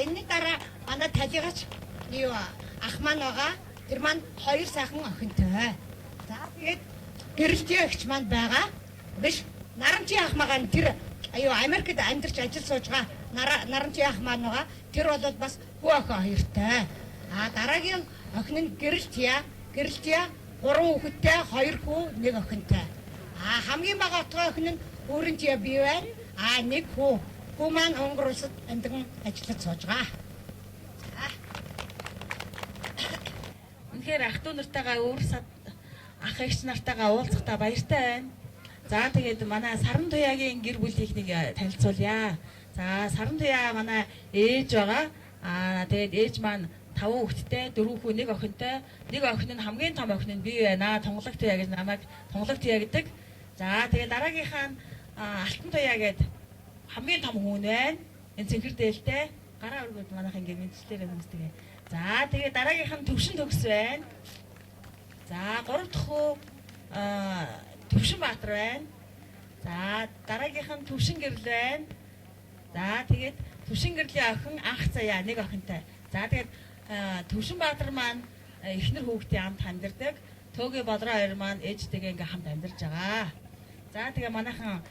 Энэ дараа манай талигач юу ах маань байгаа. Тэр маань 2 сайхан охинтой. За тэгээд гэрэлтийн эгч маань байгаа. Биш Нарамчийн ах магаан тэр аюу Америкт амьдарч ажил сууж байгаа Нарамчийн ах маань байгаа. Тэр бол бас хүү охин хоёртой. Дараагийн охин нь Гэрэлтия. Гэрэлтия 3 хүүхэдтэй, 2 хүү, 1 охинтой. Хамгийн бага отгой охин нь Өрөнтия бий байна. 1 хүү. Хүү маань Унгар улсад амьдаран ажиллаж сууж байгаа. Үнэхээр ах トゥ нартайгаа өөр сад ах эгч нартайгаа уулзахдаа баяртай байна. За тэгээд манай Саран Туяагийн гэр бүлийг нэг танилцуулъя. За Саран Туяа манай ээж байгаа. Аа тэгээд ээж маань 5 хүүхэдтэй, 4 хүү, 1 охинтой. Нэг охин нь хамгийн том охин нь би байна. Тунгалаг Туяа гэж намайг Тунгалаг Туяа гэдэг. За тэгээд дараагийнхаа нь Алтан Туяа гээд хамгийн том хүн байна. Энэ цэнхэр дээлтэй. Гараа өргөд манайх ингэ мэдчлээрээ хүмүүс тэгээ. За тэгээд дараагийнх нь Төвшин Төгс байна. За 3 дахь хүү Төвшин Баатар байна. За дараагийнх нь Төвшин Гэрэл байна. За тэгээд Төвшин Гэрлийн охин Анх Заяа нэг охинтой. За тэгээд Төвшин Баатар маань эхнэр хүүхдийн хамт амьдардаг. Төөгийн Бодроо хоёр маань ээжтэйгээ ингээ хамт амьдарч байгаа. За тэгээ манайхан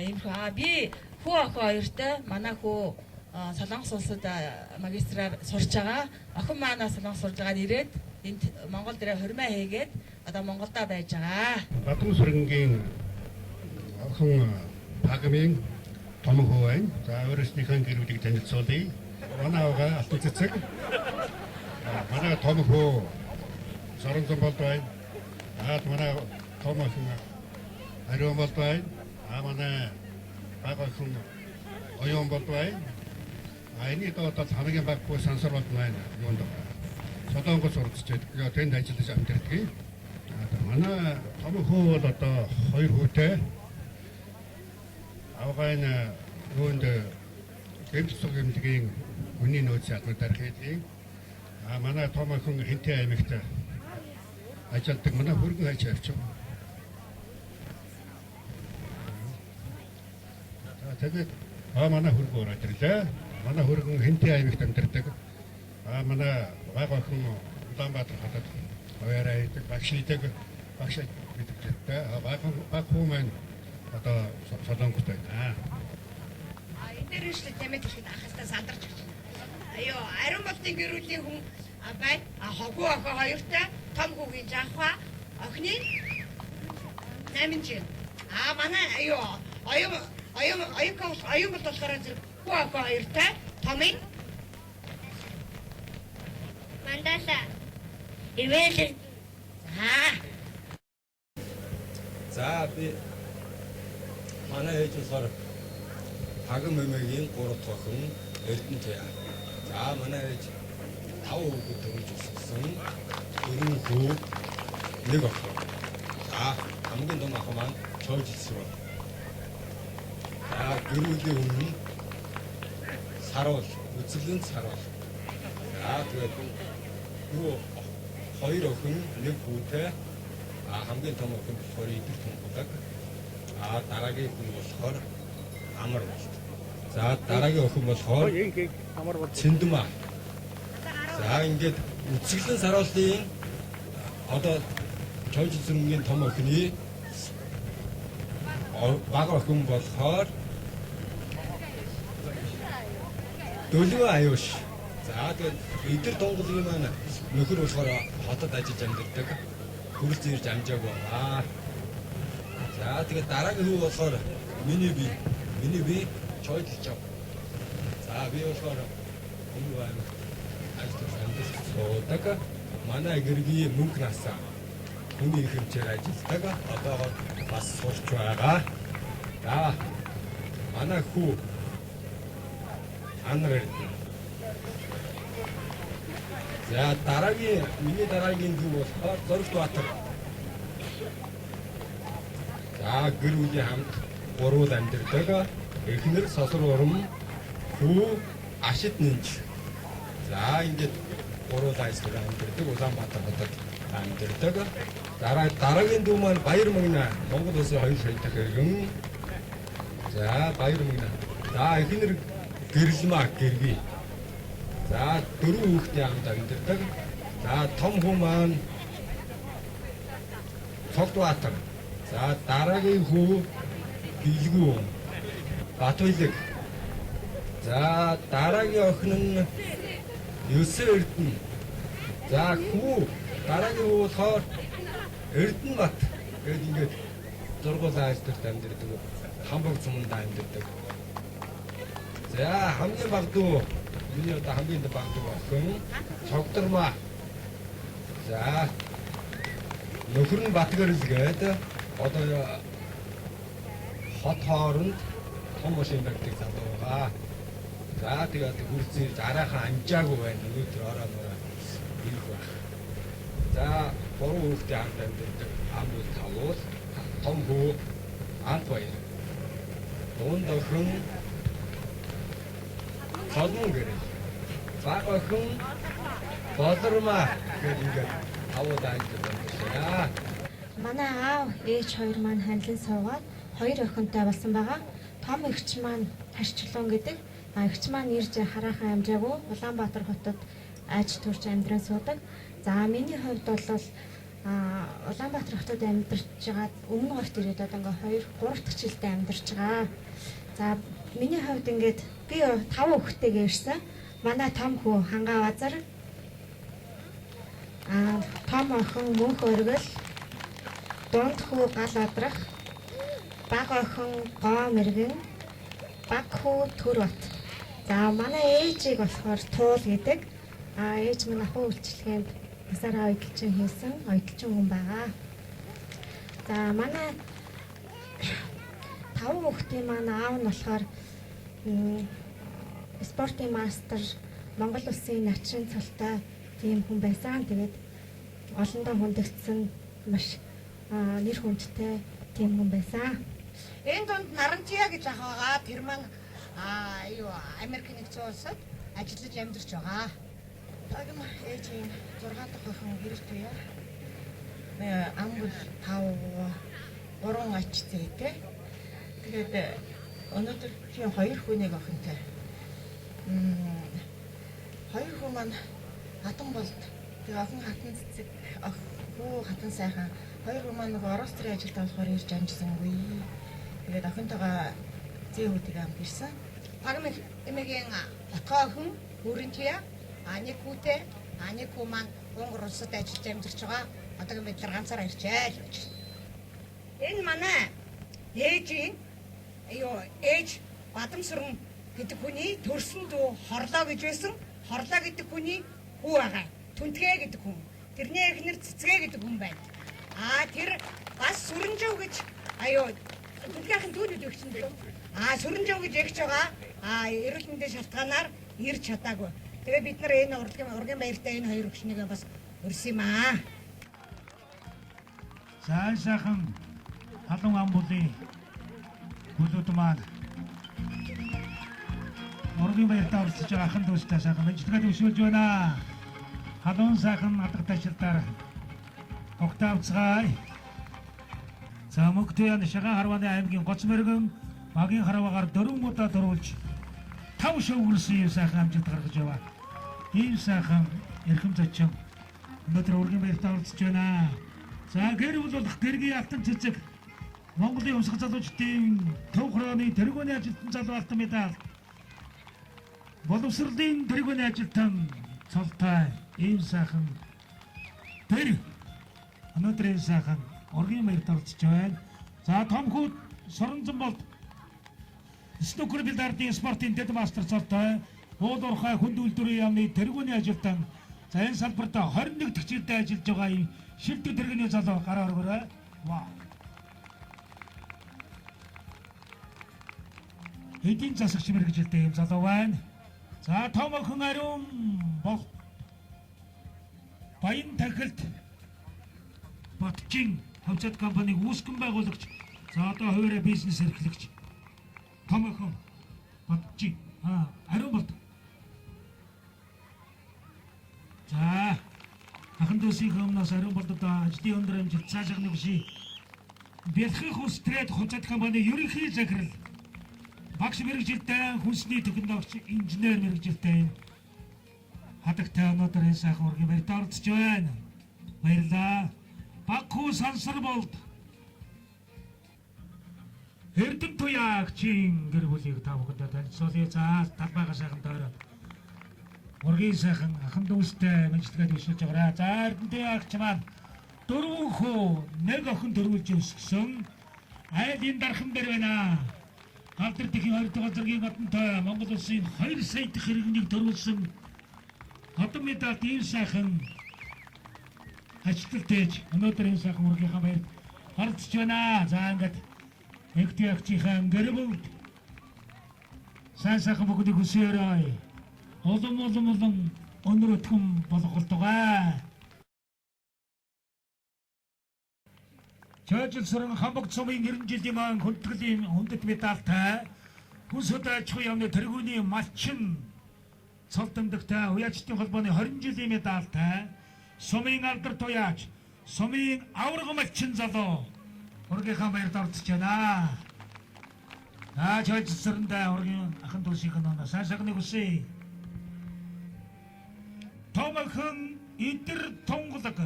иймэрхүү би хүү охин хоёртой. Манай хүү Солонгос улсад магистраар сурч байгаа. Охин маань Солонгос сурж байгаа ирээд энд Монгол дээрээ хурмаа хийгээд одоо Монголдо байж байгаа. Бадам сүрэнгийн охин Пагамын том хүү байна. За өөрсдийнхөө гэр бүлийг танилцуулъя. Манай авгаа Алтан Цэцэг. Манай том хүү Соронзон болд байна. Аа манай том охин Ариун болд байна. Аа манай бага охин Оюун болд байна. А энэ доод хамгийн баг хүү Сансар болд байна. Юунд Солонгос урдч тэнд ажиллаж амьдардаг. Манай том хүү бол одоо 2 хүүтэй. Авгайн юунд гэмт гэмтгийн үнийн нөөц албаар дарах. А манай том охин Хэнтэй аймагт ажилладаг. Манай хөргөн хайж авчих. За тэгээд манай хөргөн ороод ирлээ. Манай хөргөн Хэнтэй аймагт амьдардаг. А манай баг охин Улаанбаатар хотод ояраа хийдэг, багш хийдэг, багш гэдэг. Баг хүү маань одоо Солонгост байна. А энэ дээр нь шүү дээ тэмээд ахалтаа сандарч ирж байна. Аюу, ариун болтын гэр бүлийн хүн байна. А хогуу охин хоёртой, том хүүгийн жавхаа охины 8 жил. А манай аюу, оюун оюун оюун оюун бол болохоор зэрэг хүү охин хоёртой, томын Мандала. Ивэл. За би манай ээж болохоор Пагам аймгийн 3 дахь охин Эрдэнэ Туяа. За манай ээж 5 хүүхэд төрүүлж өсгсөн. 4 хүү, 1 охин. За хамгийн том охин маань Чойж Илсрүү. За гэр бүлийн өмнө саруул, үзэглэн саруул. За тэгээд юу 2 охин, 1 хүүтэй. А хамгийн том охин болохоор Идэр Тунгалаг. А дараагийн хүн болохоор Амар болт. За дараагийн охин болохоор Цэндүмаа. За ингээд үзэсгэлэн саруулын одоо Чойж Зүрэнгийн том охины бага охин болохоор Дөлгөө Аюуш. За тэгээд Идэр Тунгалгийн маань нөхөр болохоор хотод ажиллаж амьдардаг. Хүрэлц ирж амжаагүй байгаа. За тэгээд дараагийн хүү болохоор миний бие. Миний бие Чойдолж. За би болохоор Өмнө аймагт ажиллаж амьдарч суудаг. Манай гэргийн мөнгө насаа хүний эрх хэмжээр ажилладаг. Одоогоор бас сурч байгаа. За манай хүү Анар Эрдэнэ. За дараагийн миний дараагийн дүү болохоор Зоригт Баатар. За гэр бүлийн хамт гурван амьдардаг. Эхнэр Сосор урам, хүү Ашид нэнж. За ингээд гурван ажиллаж амьдардаг. Улаанбаатар хотод амьдардаг. Дараагийн дүү маань Баяр Мөнгө Монгол улсын 2 сая дахь иргэн. За Баяр Мөнгө. За эхнэр Гэрэлмаа гэргий. За 4 хүүхдээ хамт амьдардаг. За том хүү маань Цогдбаатар. За дараагийн хүү Билгүү Батбилэг. За дараагийн охин нь Ёсөө Эрдэнэ. За хүү дараагийн хүү болохоор Эрдэнэбат гээд ингээд зургуул айлтарт амьдардаг. Хамбог цуманд амьдардаг. За хамгийн баг дүү миний одоо хамгийн баг дүү охин Цогдормаа. За нөхөр нь Батгэрэл гээд одоо хот хооронд том машин барьдаг залуу байгаа. За тэгээд хүрсэн ирж араахан амжаагүй байна. Өнөөдөр орой морой ирэх байх. За гурван хүүхдээ хамт амьдардаг. Ам бол тавуул, том хүү Ант баяр. Дунд охин Солмон гэрэл. Баг охин Болормаа гэх ингээд тавууд ангид амьдарсан. Манай аав ээж хоёр маань ханилан суугаад хоёр охинтой болсон байгаа. Том эгч маань Харчлуун гэдэг. Эгч маань ирж хараахан амжаагүй Улаанбаатар хотод аж төрч амьдран суудаг. За миний хувьд бол Улаанбаатар хотод амьдарч байгаа, өмнө горт ирээд одоо ингээ 2 3 дахь жилдээ амьдарч байгаа. За миний хувьд ингээд би 5 хүүхэдтэйгээ ирсэн. Манай том хүү Хангаа Базар, том охин Мөнх Оргил, дунд хүү Гал Адрах, баг охин Гоо Мэргэн, баг хүү Төр Бат. За манай ээжийг болохоор Туул гэдэг. Ээж минь ахуй үйлчилгээнд насаараа оёдолчин хийсэн, оёдолчин хүн байгаа. За манай 5 хүүхдийн маань аав нь болохоор спортын мастер, Монгол улсын начин цолтой тийм хүн байсан. Тэгээд олондоо хүндэгдсэн маш нэр хүндтэй тийм хүн байсан. Энэ дунд Нарантия гэж ах байгаа. Тэр маань юу Америк нэгдсэн улсад ажиллаж амьдарч байгаа. Тагм ээжийн 6 дахь охин гэрэл туяа. Ам бол 5 3 ач зээтэй. Тэгээд өнөөдөр чи 2 хүнийг охинтой. 2 хүн маань хатан болд. Тэгээ охин хатан цэцэг, хүү хатан сайхан. 2 хүн маань нөгөө Орос төрийн ажилд болохоор ирж амжсангүй. Тэгээд охинтойгоо зээ хүүтэйгээ хамт ирсэн. Пагм эмээгийн отгоо охин Бүрэн туяа. Нэг хүүтэй, нэг хүү маань Унгар улсад ажиллаж амьдарч байгаа. Одоогийн байдлаар ганцаараа ирчээ л гэж. Энэ манай ээжийн ээж Бадамсран гэдэг хүний төрсөн дүү Хорлоо гэж байсан. Хорлоо гэдэг хүний хүү байгаа. Түнтгэ гэдэг хүн. Тэрний эхнэр Цэцгэ гэдэг хүн байна. Тэр бас Сүрэнжив гэж түнтгийнхэн дүүнүүд өгсөн дээ. Сүрэнжив гэж эгч байгаа. Эрүүл мэндийн шалтгаанаар ирж чадаагүй. Тэгээ бид нар энэ ургийн баяртай энэ хоёр өгчнийг бас өрсөн юм аа. За сайхан халуун ам бүлийн бүлүүд маань ургийн баяртай оролцож байгаа ахын дүүстэй сайхан мэндчилгээ дэвшүүлж байна. Халуун сайхан алга ташлаар огтоо авцгаая. За Мөнхтөян Шагаан харвааны аймгийн Гоц мэрэгэн багийн хараваагаар 4 удаа дөрвөлж 5 шөвгөрсөн юм сайхан амжилт гаргаж яваа. Ийм сайхан эрхэм зочин өнөөдөр ургийн баяртай оролцож байна. За гэр бүл болох Гэргийн алтан цэцэг Монголын өмсгөл залуучдын төв хорооны тэргүүний ажилтан залуу алтан медаль, боловсролын тэргүүний ажилтан цолтой ийм сайхан тэр өнөөдөр ийм сайхан ургийн баярт оролцож байна. За том хүү Соронзон болд Снукер бильярдын спортын дэд мастер цолтой уул уурхай хүнд үйлдвэрийн яамны тэргүүний ажилтан. За энэ салбарт 21 дахь жилдээ ажиллаж байгаа ийм шилдэг тэргүүний залуу гараа өргөөрэй. Вау. Эдийн засагч мэргэжилтэй ийм залуу байна. За том охин Ариун бол Баян тахилт Батчин хувьцаат компаниг үүсгэн байгуулагч. За одоо хуваараа бизнес эрхлэгч. Том охин Батчин Ариун болд. За ахын дүүсийн өмнөөс Ариун болд одоо ажлын өндөр амжилт цаашаа нэг ши. Бэлхэх ус трейд хувьцаат компани ерөнхий захирал, багш мэргэжилтэй, хүнсний технологич, инженер мэргэжилтэй юм хадагтай өнөөдөр энэ сайхан ургийн баярт оролцож байна. Баярлалаа. Баг хүү Сансар болд. Эрдэм туяагчийн гэр бүлийг та бүхэндээ танилцуулъя. За талбайгаа сайхан тойроод ургийн сайхан ахын дүүстэй мэндчилгээ дэвшүүлж байгаарай. За Эрдэм туяагч маань 4 хүү 1 охин төрүүлж өсгсөн. Айлын дархан дээр байна. Галдар тэхийн 2 дугаар зэргийн одонтой Монгол улсын 2 сая дахь иргэнийг төрүүлсэн одон медальд ийм сайхан ажилтал ээж өнөөдөр энэ сайхан ургийнхаа баярт оролцож байна. За ингээд эгдээ агчийнхаа гэр бүлд сайн сайхан бүгдийг хүсье өрөөе. Улам улам улам өндөр өтгөн болох болтугай. Чойжилсорон Хамбог сумын 90 жилийн маань хүндэтгэлийн хүндэт медальтай хүнс хөдөө аж ахуйн яамны тэргүүний малчин цол дэмдэгтэй уяачдын холбооны 20 жилийн медальтай сумын алдар туяач сумын аварга малчин залуу ургийнхаа баярт оролцож байна. За чойжилсорондоо ургийн ахын дүүсийнх нь сайн сайхныг хүсье. Томхон Идэр Тунгалаг.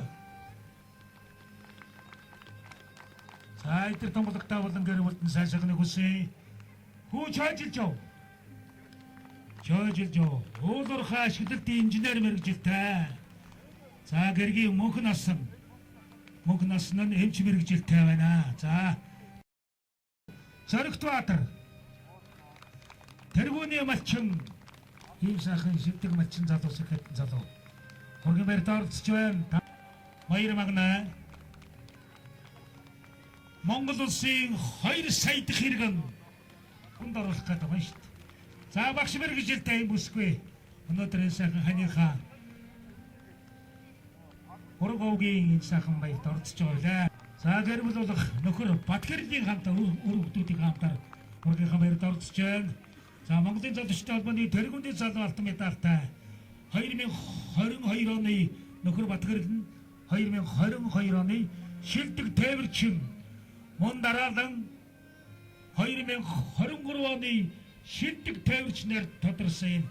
За Идэр Тунгалагтай болон гэр бүлд нь сайн сайхныг хүсье. Хүү чойжилж яв. Чойжилж яв. Уулуурхай ашиглалтын инженер мэргэжилтэй. За гэргийн мөнх насан. Мөнх насан нь эмч мэргэжилтэй байна. За Зоригт Баатар. Тэргүүний малчин ийм сайхан шилдэг малчин залуус ихэд залуу. Ургийн баярт оролцож байна. Баяр магнаа. Монгол улсын 2 сая дахь иргэн хүнд оруулах гэдэг байна шүү дээ. За багш мэргэжилтэй юм бүсгүй. Өнөөдөр энэ сайхан ханыхаа Ураг овгийн энэ сайхан баярт оролцож байгаа. За гэр бүл болох нөхөр Батгэрлийн хамт үр хүүхдүүдийн хамтаар ургийнхаа баярт оролцож байна. За Монголын залуучдын холбооны тэргүүний залуу алтан медальтай 2022 оны нөхөр Батгэрэл нь 2022 оны шилдэг тээвэрчин мөн дараалан 2023 оны шилдэг тээвэрчнэр тодорсон юм.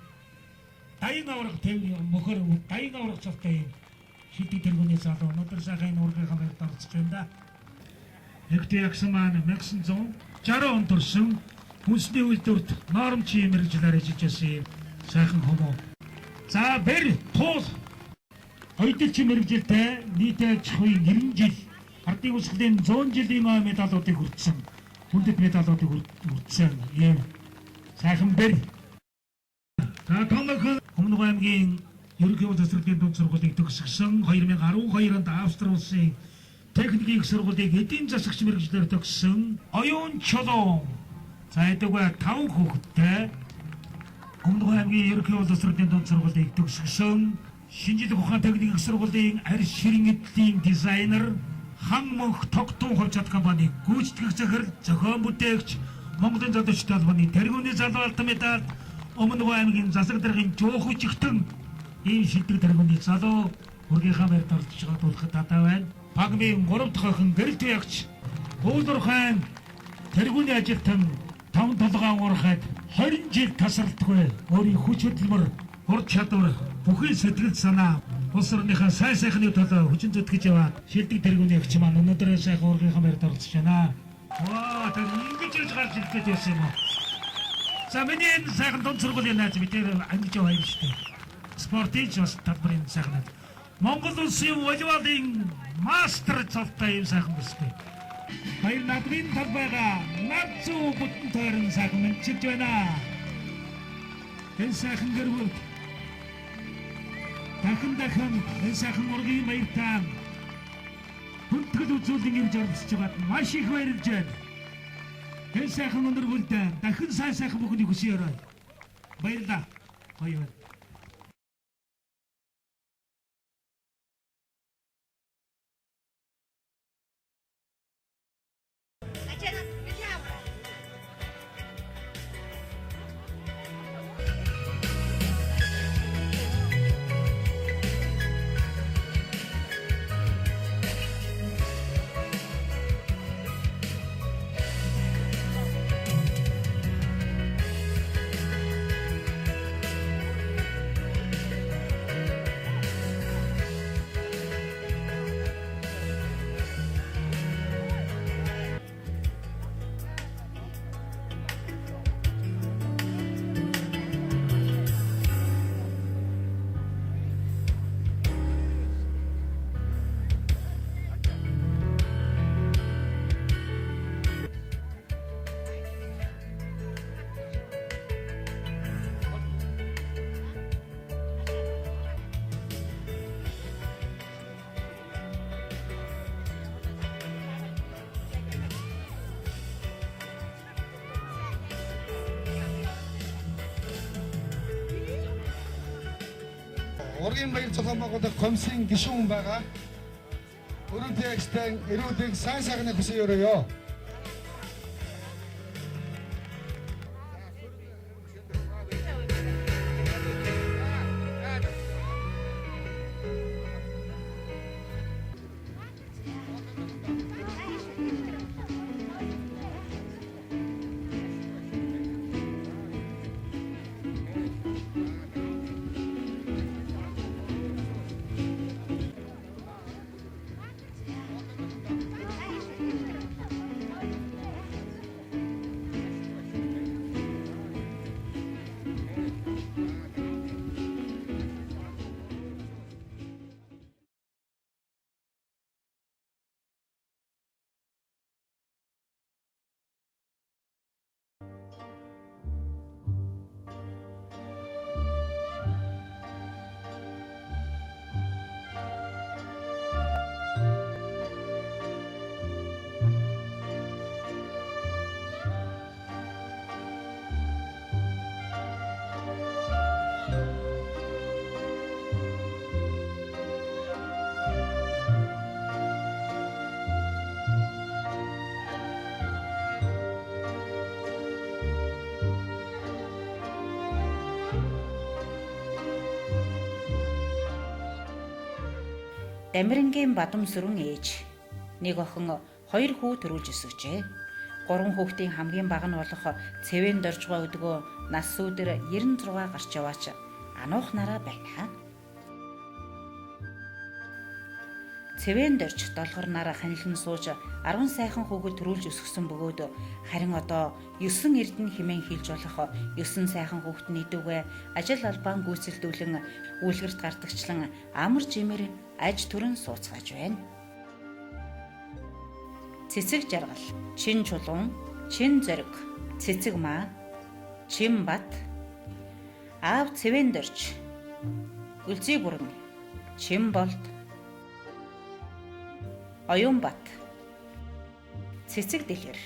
Даян авраг тээвэр мөхөр даян авраг цолтой юм. Шилдэг тэргүүний залуу өнөөдөр сайхан ургийнхаа баярт оролцож байна да. Нэгдүгээр ягсан маань 1960 он төрсөн хүнсний үйлдвэрт нормчийн мэргэжлээр ажиллаж байсан юм сайхан хүмүү. За бэр туул хоёрдолчин мэргэжилтэй нийт аж ахуйн 90 жил ардын үсгэлийн 100 жилийн медалуудыг хүртсэн. Хүндэт медалуудыг хүртсэн юм сайхан бэр. За томлох Өмнө аймгийн Ерөнхий боловсролын дунд сургуулийг төгсгсөн 2012 онд Австри улсын техникийн их сургуулийг эдийн засагч мэргэжлээр төгссөн Оюун Чулуун. За эдгээр 5 хүүхэдтэй Өмнө аймгийн Ерөнхий боловсролын дунд сургуулийг төгсгсөн шинжлэх ухааны техникийн их сургуулийн арьс ширэн эдлийн дизайнер Хан мөнх тогтун хувьцаат компани гүйцэтгэх захирал зохион бүтээгч Монголын залуучдын холбооны тэргүүний залуу алтан медаль Өмнө аймгийн засаг даргын жуухүчгтэн ийм шилдэг тэргүүний залуу ургийнхаа баярт оролцож байгаа дуулахад таатай байна. Пагмын 3 дахь охин гэрэл туягч Уулуурхайн тэргүүний ажилтан 5 толгоон уурхайд 20 жил тасралтгүй өөрийн хүч хөдөлмөр, ур чадвар, бүхий сэтгэл санаа улс орныхаа сайн сайхны төлөө хүчин зүтгэж яваад шилдэг тэргүүний эгч маань өнөөдөр сайхан ургийнхаа баярт оролцож байна. Ваа, тэр ингэж ирж гарч ирэх гэж байсан юм уу? За миний энэ сайхан дунд сургуулийн найз бид тэр ангиж яваа юм шүү дээ. Спортын ч бас талбарын сайхан найз. Монгол улсын волейболын мастер цолтой юм сайхан бүсгүй. Баяр наадмын талбайгаа над зүү бүтэн тойрон сайхан мэдчилж байна. Энэ сайхан гэр бүл дахин дахин энэ сайхан ургийн баяртаа хүндэтгэл үзүүлэн ирж оролцож байгаад маш их баярлж байна. Энэ сайхан өндөр бүлд дахин сайн сайхан бүхнийг хүсье өрөө. Баярлалаа. Гоё байна. Ургийн баяр зохион байгуулах комиссийн гишүүн байгаа. Өрөөнтэй ягчтай эрүүдийг сайн сайхныг хүсье өрөөё. Дамирангийн Бадамсүрэн ээж нэг охин хоёр хүү төрүүлж өсгөжээ. Гурван хүүхдийн хамгийн бага нь болох Цэвэн Доржгой өдгөө нас сүүдэр 96 гарч яваач ануухнараа байна. Цэвэн Дорж долгор нар ханилан сууж 10 сайхан хүүхэд төрүүлж өсгсөн бөгөөд харин одоо 9 эрдэнэ хэмээн хэлж болох 9 сайхан хүүхэд нь идэвгүй ажил албан гүйцэлдүүлэн үлгэрт гардагчлан амар жимэр аж төрөн сууцгааж байна. Цэцэг жаргал, чин чулуун, чин зориг, цэцэг маа, чин бат, аав Цэвэн Дорж, Үлзий бүрэн, чин болд, Оюун бат, цэцэг дэлгэр.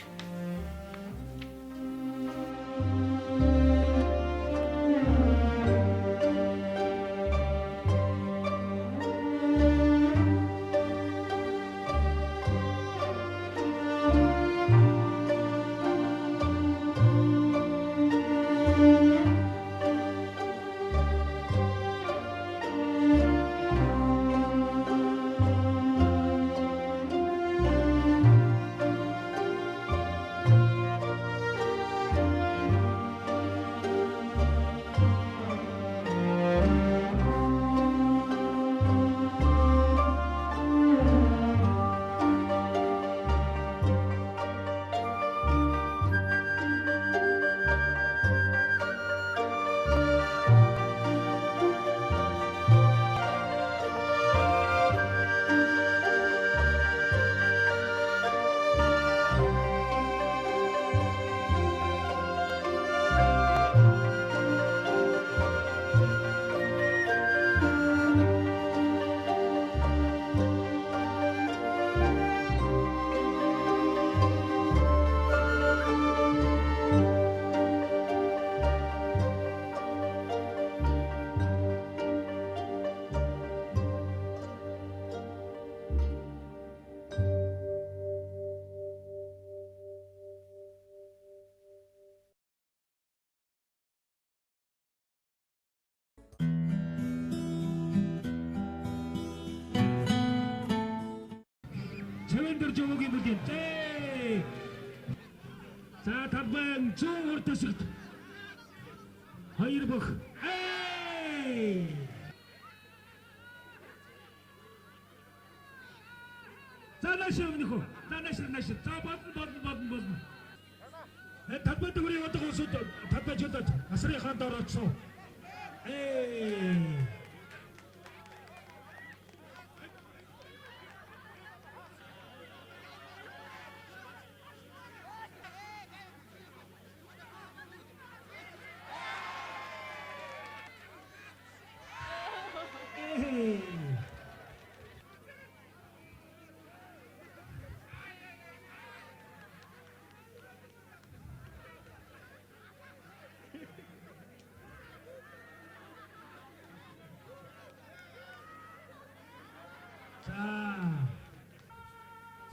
Цэвэн Дорж овогийн бүлгийн. За талбайн зүүн урд төсөлд хоёр бөх. За нааш өмнөх үү? За нааш нааш. За бодно бодно бодно бодно. Талбай дүүрийн удаг улсууд талбай чөлөөт асрын хаанд оролцсон.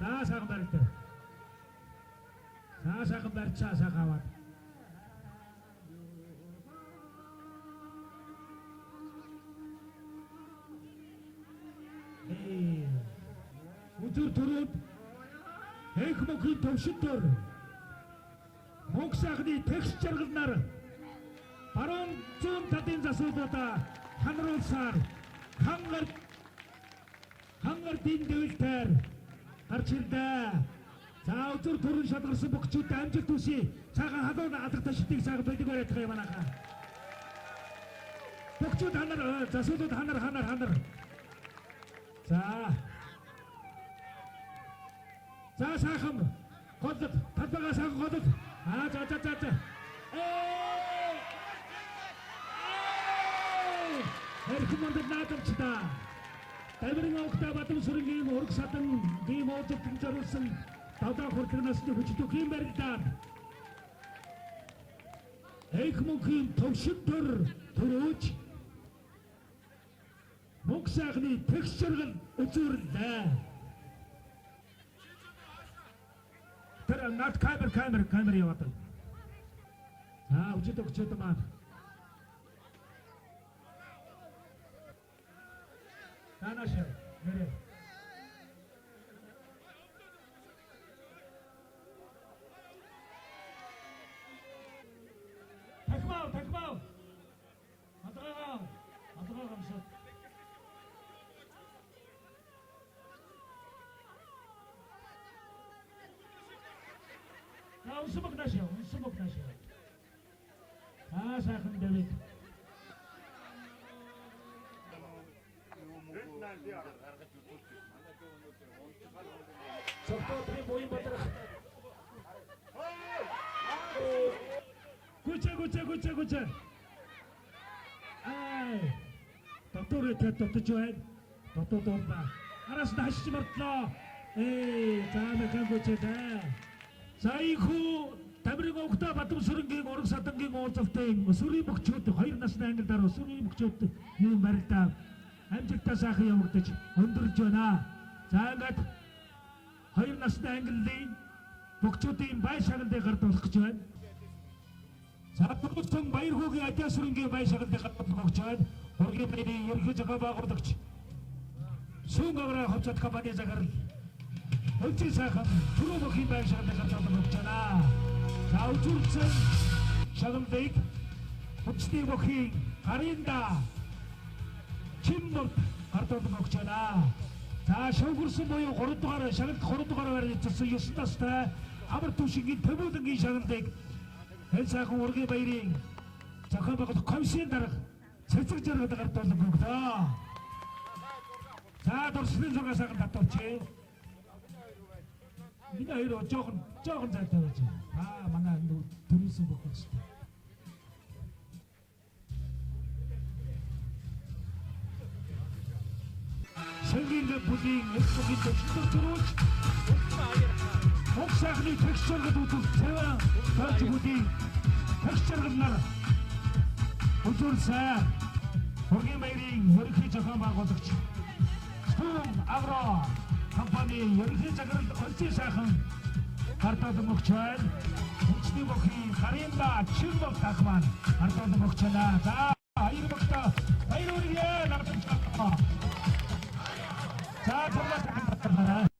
За сайхан барилдаа. За сайхан барьцаа сайхан аваад. Өдөр төрөөд энх мөнхийн төвшин төр мөнх сайхны тэгш жаргалнаар баруун зүүн талын засуулуудаа ханруулсаар хангар дин дэвэлтээр гарч ирлээ. За өдөр төрөн шалгарсан богчууд амжилт хүсье. Цагаан халуун алга ташдыг сайхан бэлэг бариадах юм манайхаа. Богчууд ханар засуулууд ханар ханар ханар. За. За сайхан голд талбайгаа сайхан голд. Аа за за за за. Эрхэм мандад наадамчдаа. Тамирын овогтой Бадамсүрэнгийн ураг садан ийм уулзалтанд зориулсан давдаа хүртэх насны хүчит үхийн барилдаад энх мөнхийн төвшин төр төрөөж мөнх сайхны тэгш жаргал үзүүрлээ. Тэр над камер камер камер яваад. За хүчит өгчөөд маань. Таанаш нэрээ. Тахмав тахмав. Адгаа адгаа гамсаад. За усмаг нааш усмаг нааш. Аа сайхан Давид. Цогтоодрын буян бадрах. Гүчэ гүчэ гүчэ гүчэ. Ай. Дотор хэд дотож байна. Дотоод дуулаа. Араас нь хашиж мартлаа. Эй, за мэхэн гүчэ дээ. За ийхүү Тамирын овогтой Бадамсүрэнгийн ураг садангийн уулзалтын өсвөрийн бөгчүүд хоёр насны ангид дараа өсвөрийн бөгчүүд юм барилдаа амжилттай сайхан явагдаж өндөрж байна. За ингээд хоёр насны ангиллын бөгчүүдийн бай шагналыг гардуулах гэж байна. За түрүүсэн Баярхүүгийн Адиасүрэнгийн бай шагналыг гардуулах гэж байна. Ургийн баярын ерөнхий зохион байгуулагч Сүүн гавраа хувьцаат компани захирал Өлзий сайхан түрүү бүхийн бай шагналыг гардуулах гэж байна. За үзүүлсэн шагналыг хүчний бүхийн гаринда Чимболд гардуулан өгч байна. За шөвгөрсөн буюу 3 дугаар шагналт 3 дугаар байрны эзэлсэн 9 настай амар түвшингийн Тэмүүлэнгийн шагналыг энэ сайхан ургийн баярын зохион байгуулах комиссийн дарга Цэцэг жаргал гардуулан өглөө. За дурсны 6 сайхан татуулчих. Миний хоёр жоохон зайтай байж байна. Аа манай төрүүлсэн бүх юм шүү дээ. Сэнгийн бүлийн эрхлөгийн төвчдөр төрүүлж мөнх сайхны тэгш жаргал үзүүлж цэвэн тойч бүлийн тэгш жаргалнаар үзүүлсэн. Ургийн баярын ерөнхий зохион байгуулагч Стүн Агро компани ерөнхий захирал Өлзий сайхан гардуулан өгч байна. Хүчний бүхийн харинда Чимбол тах маань гардуулан өгч байна. За хоёр багтаа баяр хүргэе наадамчдаа. За турлаа татгараа.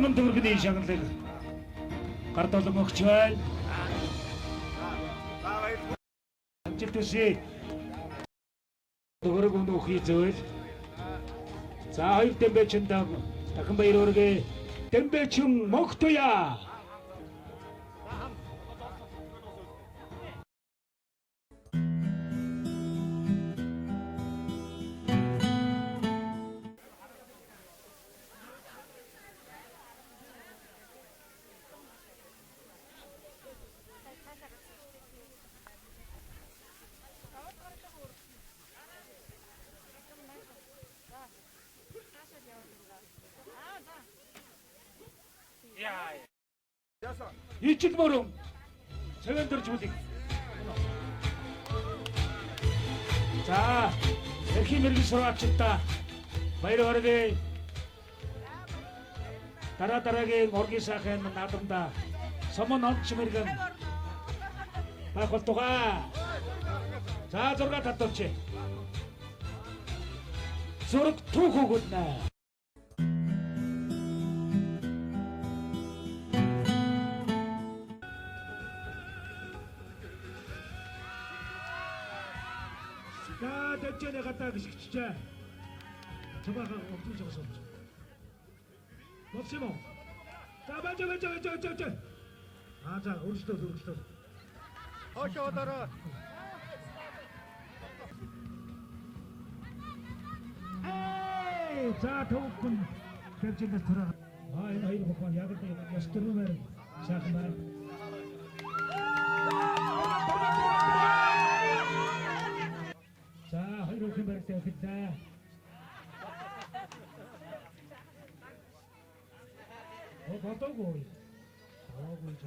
Төгрөгийн шагналыг гардуулан өгч байна. Амжилт хүсье. Төгрөг өнөөхий зүйл. За хоёр дэмбэчин дахин баяр хүргэе. Дэмбэчин Могтуя. Ижил мөрөн цэвэн дөрж бүлэг. За, эрхийн мэрэгэн сургаалчдаа баяр хүргэе. Дараа дараагийн ургийн сайхан наадамдаа сомон онц мэрэгэн байх болтугай. За, 6 татварч. Зураг түүх өгнө. Гадаа гიშгчжээ. Чамайг огтулж байгаа юм. Болсон юм уу? За баж баж баж баж баж. Аа за өргөжлөө өргөжлөө. Хошоо дараа. Эй, за төвхөн хэмжээндээ төрөө. Аа энэ хоёр бүхэн яг л ёс төрмөр сайхан байна. За хоёр бүхэн баригдаа эхэллээ. Оо бодоогүй. Даваагүй гэж.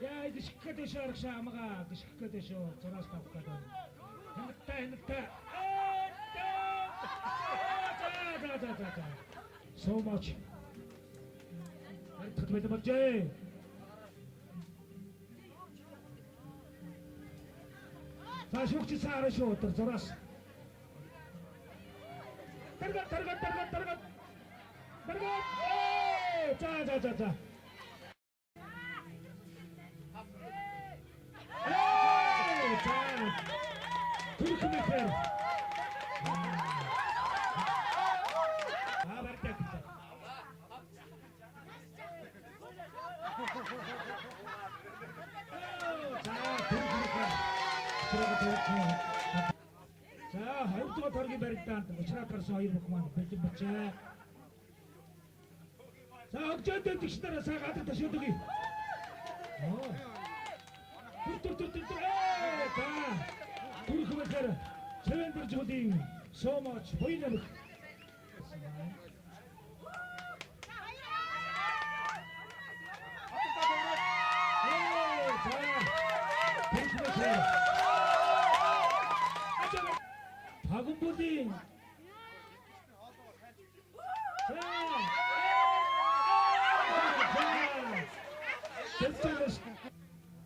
Яа, гიშгэх дэшээ аргашаа амгаа гიშгэх дэшээ зураас тавих гэдэг. Хэнэгтэй хэнэгтэй. За за за за. So much. Баригдах бэлэн болжээ. За шүүгч саараа шүү өдөр зураас. Тарга тарга тарга тарга. Тарга. За за за за. Түркмэхэр. Аа баригдаа. За түркмэхэр. За хоёрдугаар торгийн баригдаанд уучраад гарсан хоёр бүх маань бэлэн болжээ. За хөгжөөд дэмжигч нараа сайн гадаг ташууд өгье. Түр түр түр түр. За. Түрх мэхэр цэвэн дэржүүдийн сомоч буян амх. Пагамбуудын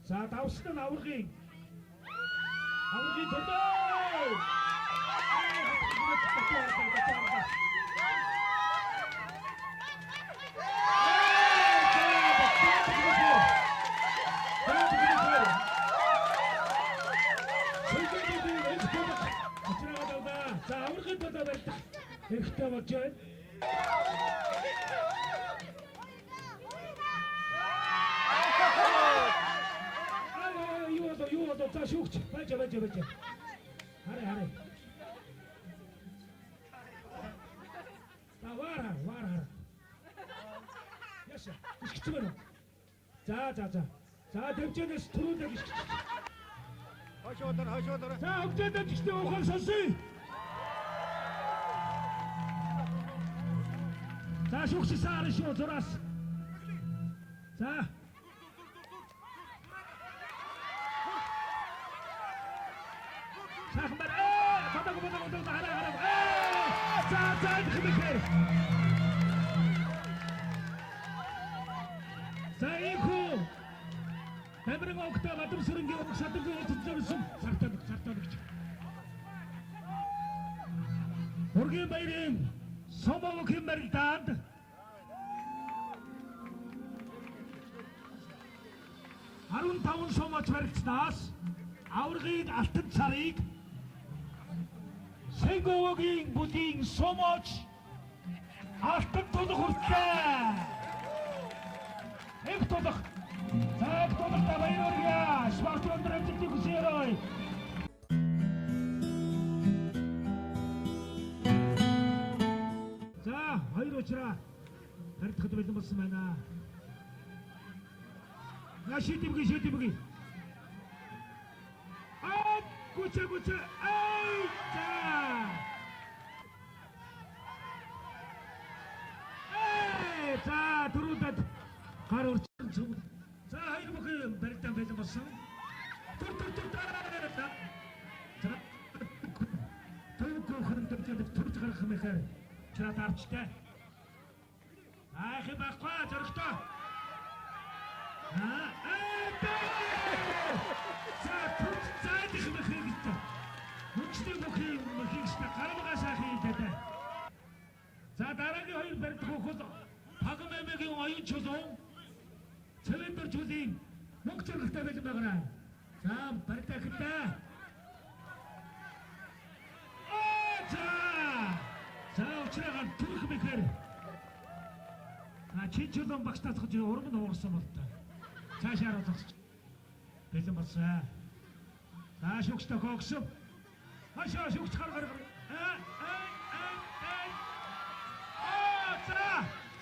за давсан нь аваргын төлөө. За аваргын төлөө барьдаг хэрэгтэй болж байна. Юу болов за шүүгч байж. Хараа. За вар хар. Яша гიშгцэн байна. За. За дэмжэнэс түрүүлээ гიშгч. Хошоо дор. За хөгжөө дэмжигчдийн ухаан сонсъё. За шүүгч саар шүү зураас. За сайхан байна. Бадаг хараа. За хэмэхээр. За ийхүү Тамирын огтой Бадамсүрэнгийн ог садангийн уулзсан сартаа гэж. Ургийн баярын Сомовын барилдаанд 15 сомоч барилцсанаас аваргын алтан царыг Сэнговогийн бүлийн сомоч алтан тулах хүртлээ. Их тулах. За их тулахта баяр хүргье. Спорт өндөр амжилтыг хүсье. За хоёр учраа барилдахад бэлэн болсон байна. На шийдвэгээ. Аа гүчэ ай за. За түрүүдэд гар урчин зүг. За хоёр бүхэн барилдаан бэлэн болсон. Түр. За түүхэн дэмжиж төрж гарах мэхээр чираад арчтай. Аах юм байхгүй зөрөгтэй. За төрж зайдах мэхээр гэж. Хүчтэй бүхэн мэхийгчтэй гармгаа сайхан юм даа. За дараагийн хоёр барилдах хөхөл Пагам аймгийн оюун чулуун Цэвэн чулын мөнгө зэрэгтэй бэлэн байгаарай. За барилдаа эхэллээ. За учраагаар төрөх мэхээр. А чин чулуун багш татах гэж урам нь уурсан бол та. Цаашаа зогсож бэлэн болсон. За шүүгч тохиогсон. Хашаа шүүгч гар.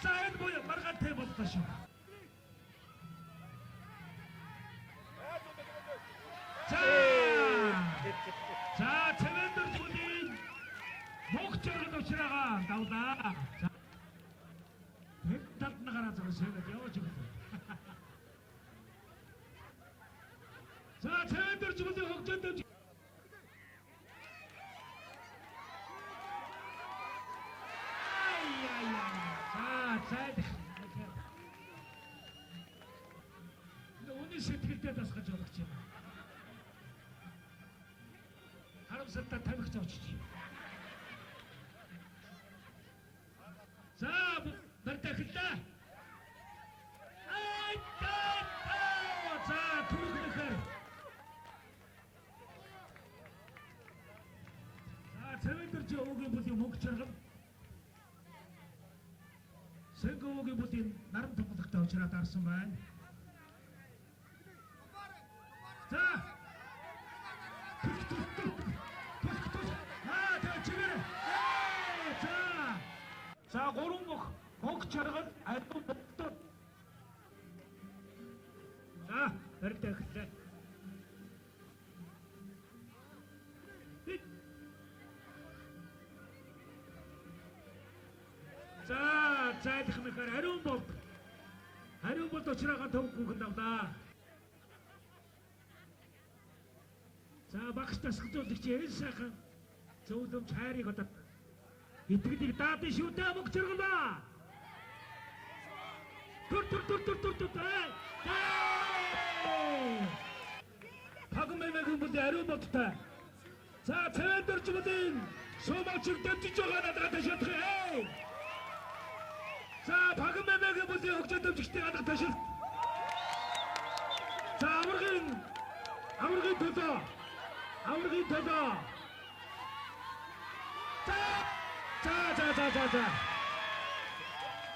За энэ буяа маргаантай боллоо шүү. За цэвэндэр бүлийн мөнх жаргал учраагаа давлаа. За хэд талд нь гараа зогсоод явж өглөө. За цэвэндэр бүлийн хөгжөөнд Үнэн сэтгэлдээ дасгаж болох юм. Харамсалтай тамхи зовчиж. За барилдаа эхэллээ. Ай за түргэнэхэр. За цэвэндэрч өвгийн бүлийн мөнгө чаргал. Сэнговогийн бүлийн наран тунгалагтай учраа дарсан байна. За. Түр. Аа тэ чигээр. За. За гурван мөх мөнгө чаргал ариун Барилдаа эхэллээ. За, зайлах мэхээр ариун болд. Ариун болд очраагаа төв хүүхэн давлаа. За, багш дасгалжуулагч энэ сайхан зөвлөмж хайрыг одоо итгэлийг даадын шүү дээ мөнгө чиргэлээ. Түр түр түр түр түр түр. Паган мэмэгийн бүл ариун бодтой. За, цэвэн дөржмөдийн сумаачиг дэмжиж байгаа надад ташаадах. За, паган мэмэгийн бүлийн хөгжин дэмжигчдийн алга ташилт. За, аваргын төлөө. Аваргын төлөө. За, за за за за за.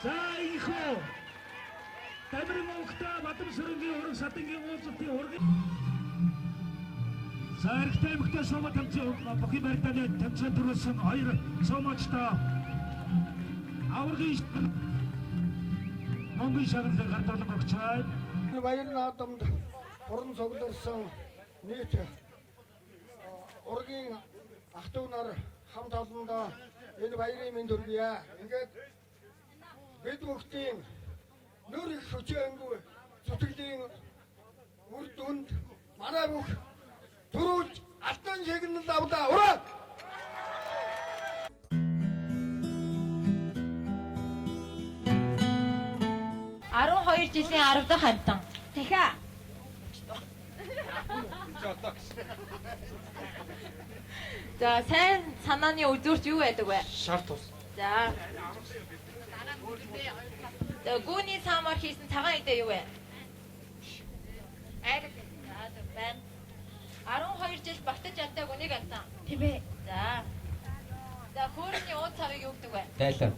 За, ихөө. Дамиран овогтой Бадам сүрэнгийн ураг садангийн уулзалтын ураг. За, эрэгтэй эмэгтэй суума тэмцээн бүхий барилдааны тэмцээн төрүүлсэн хоёр суумаачтай аваргын мөнгөний шагналыг гардуулан өгч байна. Баяр наадамд хуран цугларсан нийт ургийн ах トゥ нар хамт олондоо энэ баярын мэнд хүргье. Ингээд бид бүгдийн нүр их хүчээнгүй зүтгэлийн үр дүнд манай бүх төрүүлж алтан шагнал авлаа. Ураа! 12 жилийн 10 дахь хамтан. Дахиа. За, сайн санааны үзүүрч юу байдаг вэ? Шар тус. За. За, гүүний саамаар хийсэн цагаан идэ юу вэ? Айраг. За, зөв байна. 12 жил багтаж яддаг үнийг алсан. Тийм ээ. За. За, хөөрний ууд цавыг юу гэдэг вэ? Дайлаа.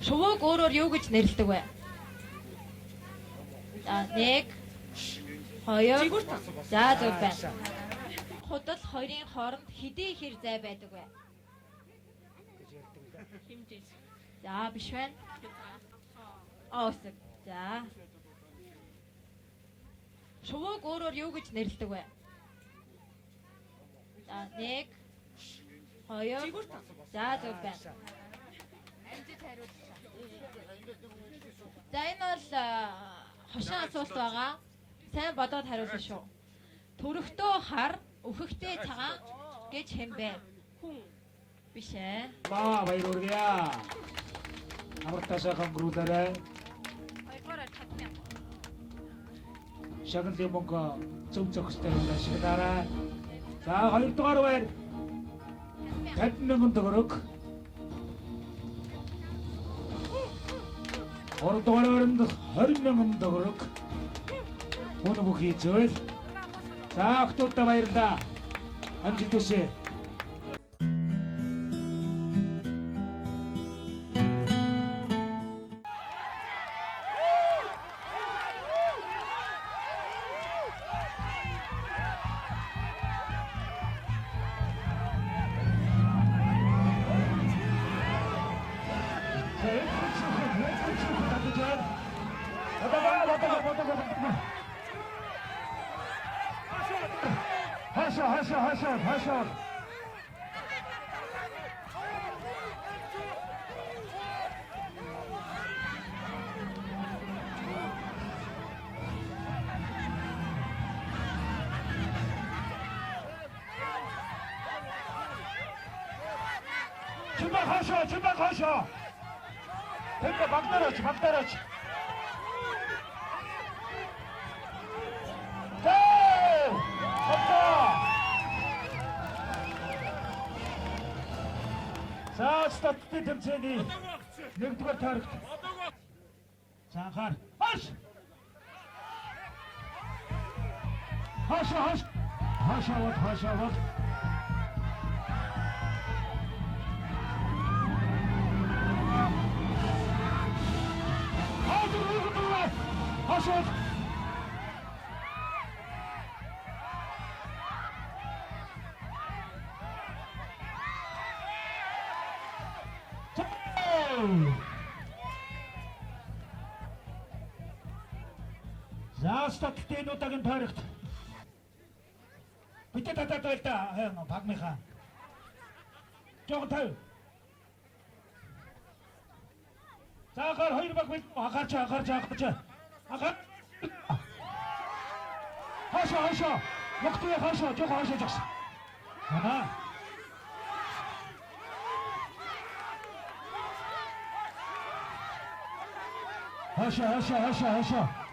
Шувууг өөрөөр юу гэж нэрлэдэг вэ? За, 1 2. За, зөв байна. Худал хоёрын хооронд хэдий хэр зай байдаг вэ? Хэмжиж. За, биш байна. Оосог. За. Шувууг өөрөөр юу гэж нэрлэдэг вэ? За, 1 2. За, зөв байна. За, энэ бол хошин асуулт байгаа. Сайн бодоод хариулна шүү. Төрөхтөө хар, өөхөхтэй цагаан гэж хэн бэ? Хүн. Биш ээ. Ба, баяр хүргье. Амартай сайхан өнгөрүүлээрэй. Хоёрдугаар чадах юм. Шагналын мөнгө зөв зохистой ашиглаарай. За, хоёрдугаар байр 50,000 төгрөг. Гуравдугаар байранд 20,000 төгрөг. Хүн бүхий зүйл. За, охтуудаа баярлалаа. Амжилт хүсье. Хаашаа. Чимба хаашаа. Тэнд багтараач. За, статистик тэмцээний нэгдүгээр тойрогт. За, анхаар. Хаш! Хашаа, хаш. Хашаа бол, хашаа бол. Хашаа. За, Онцлог гэхдээ энэ удаагийн тойрогт бидэд татаад байл да багмынхаа. Жохон тавь. За анхаар хоёр баг бил анхаарч анхаарч анхаарч. Анхаар. Хашаа хашаа. Могтуя хашаа жохон хашаа жагс. Аа. Хашаа хашаа хашаа хашаа.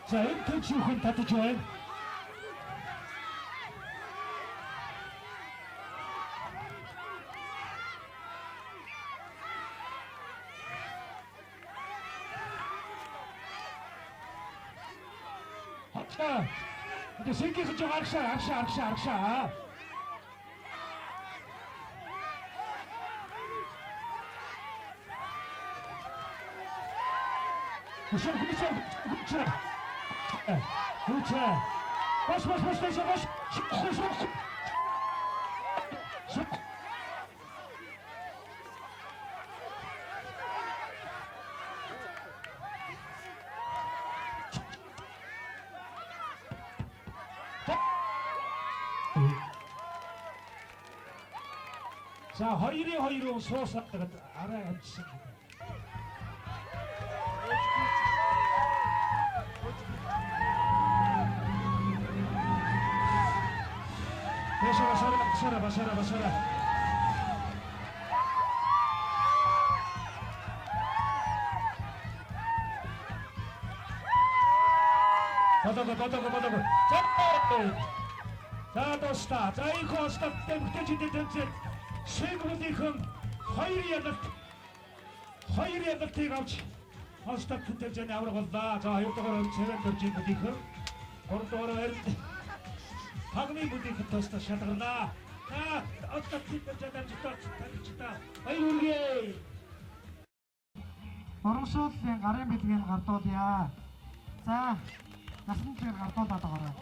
За энэ төчүүхэн татаж байна. Хашаа. Одоо сэнгийнхэн жоо аргашаа аргашаа аргашаа аргашаа. Хүчээ хүчээ хүчээ. Хүчээ. Бош бош бош бош бош. Бош бош. За 2-2 суусаад арай амжсан. Башара башара башара башара. Бодого бодого бодого. За дуустаа. За их хосттой бүтэжтэй тэмцээн Сэнгүлийнхэн хоёр ялалтыг авч хосттой тэмцээний авраг боллоо. За хоёр дугаар цэвэн төржийн бүлийнхэн, гурав дугаар байранд Пагны бүлийнхэн тусдаа шалгарнаа. За хосттой тэмцээний амжилттай тамирчдаа баяр хүргэе. Урамшууллын гарын бэлгийг гардуулъя. За насан дээр гардуулаад байгаарай.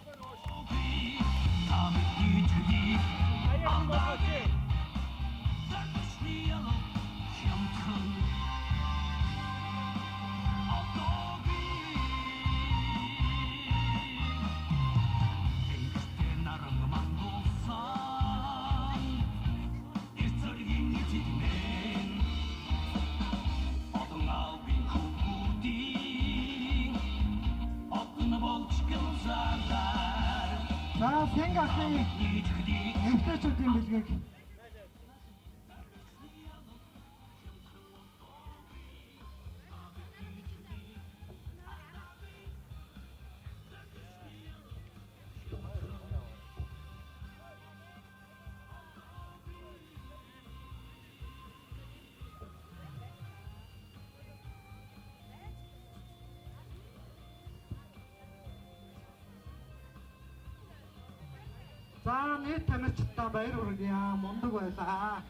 За Сэнг ахын эмэгтэйчүүдийн бэлгийг За нийт тамирчдаа баяр хүргье. Мундаг байлаа.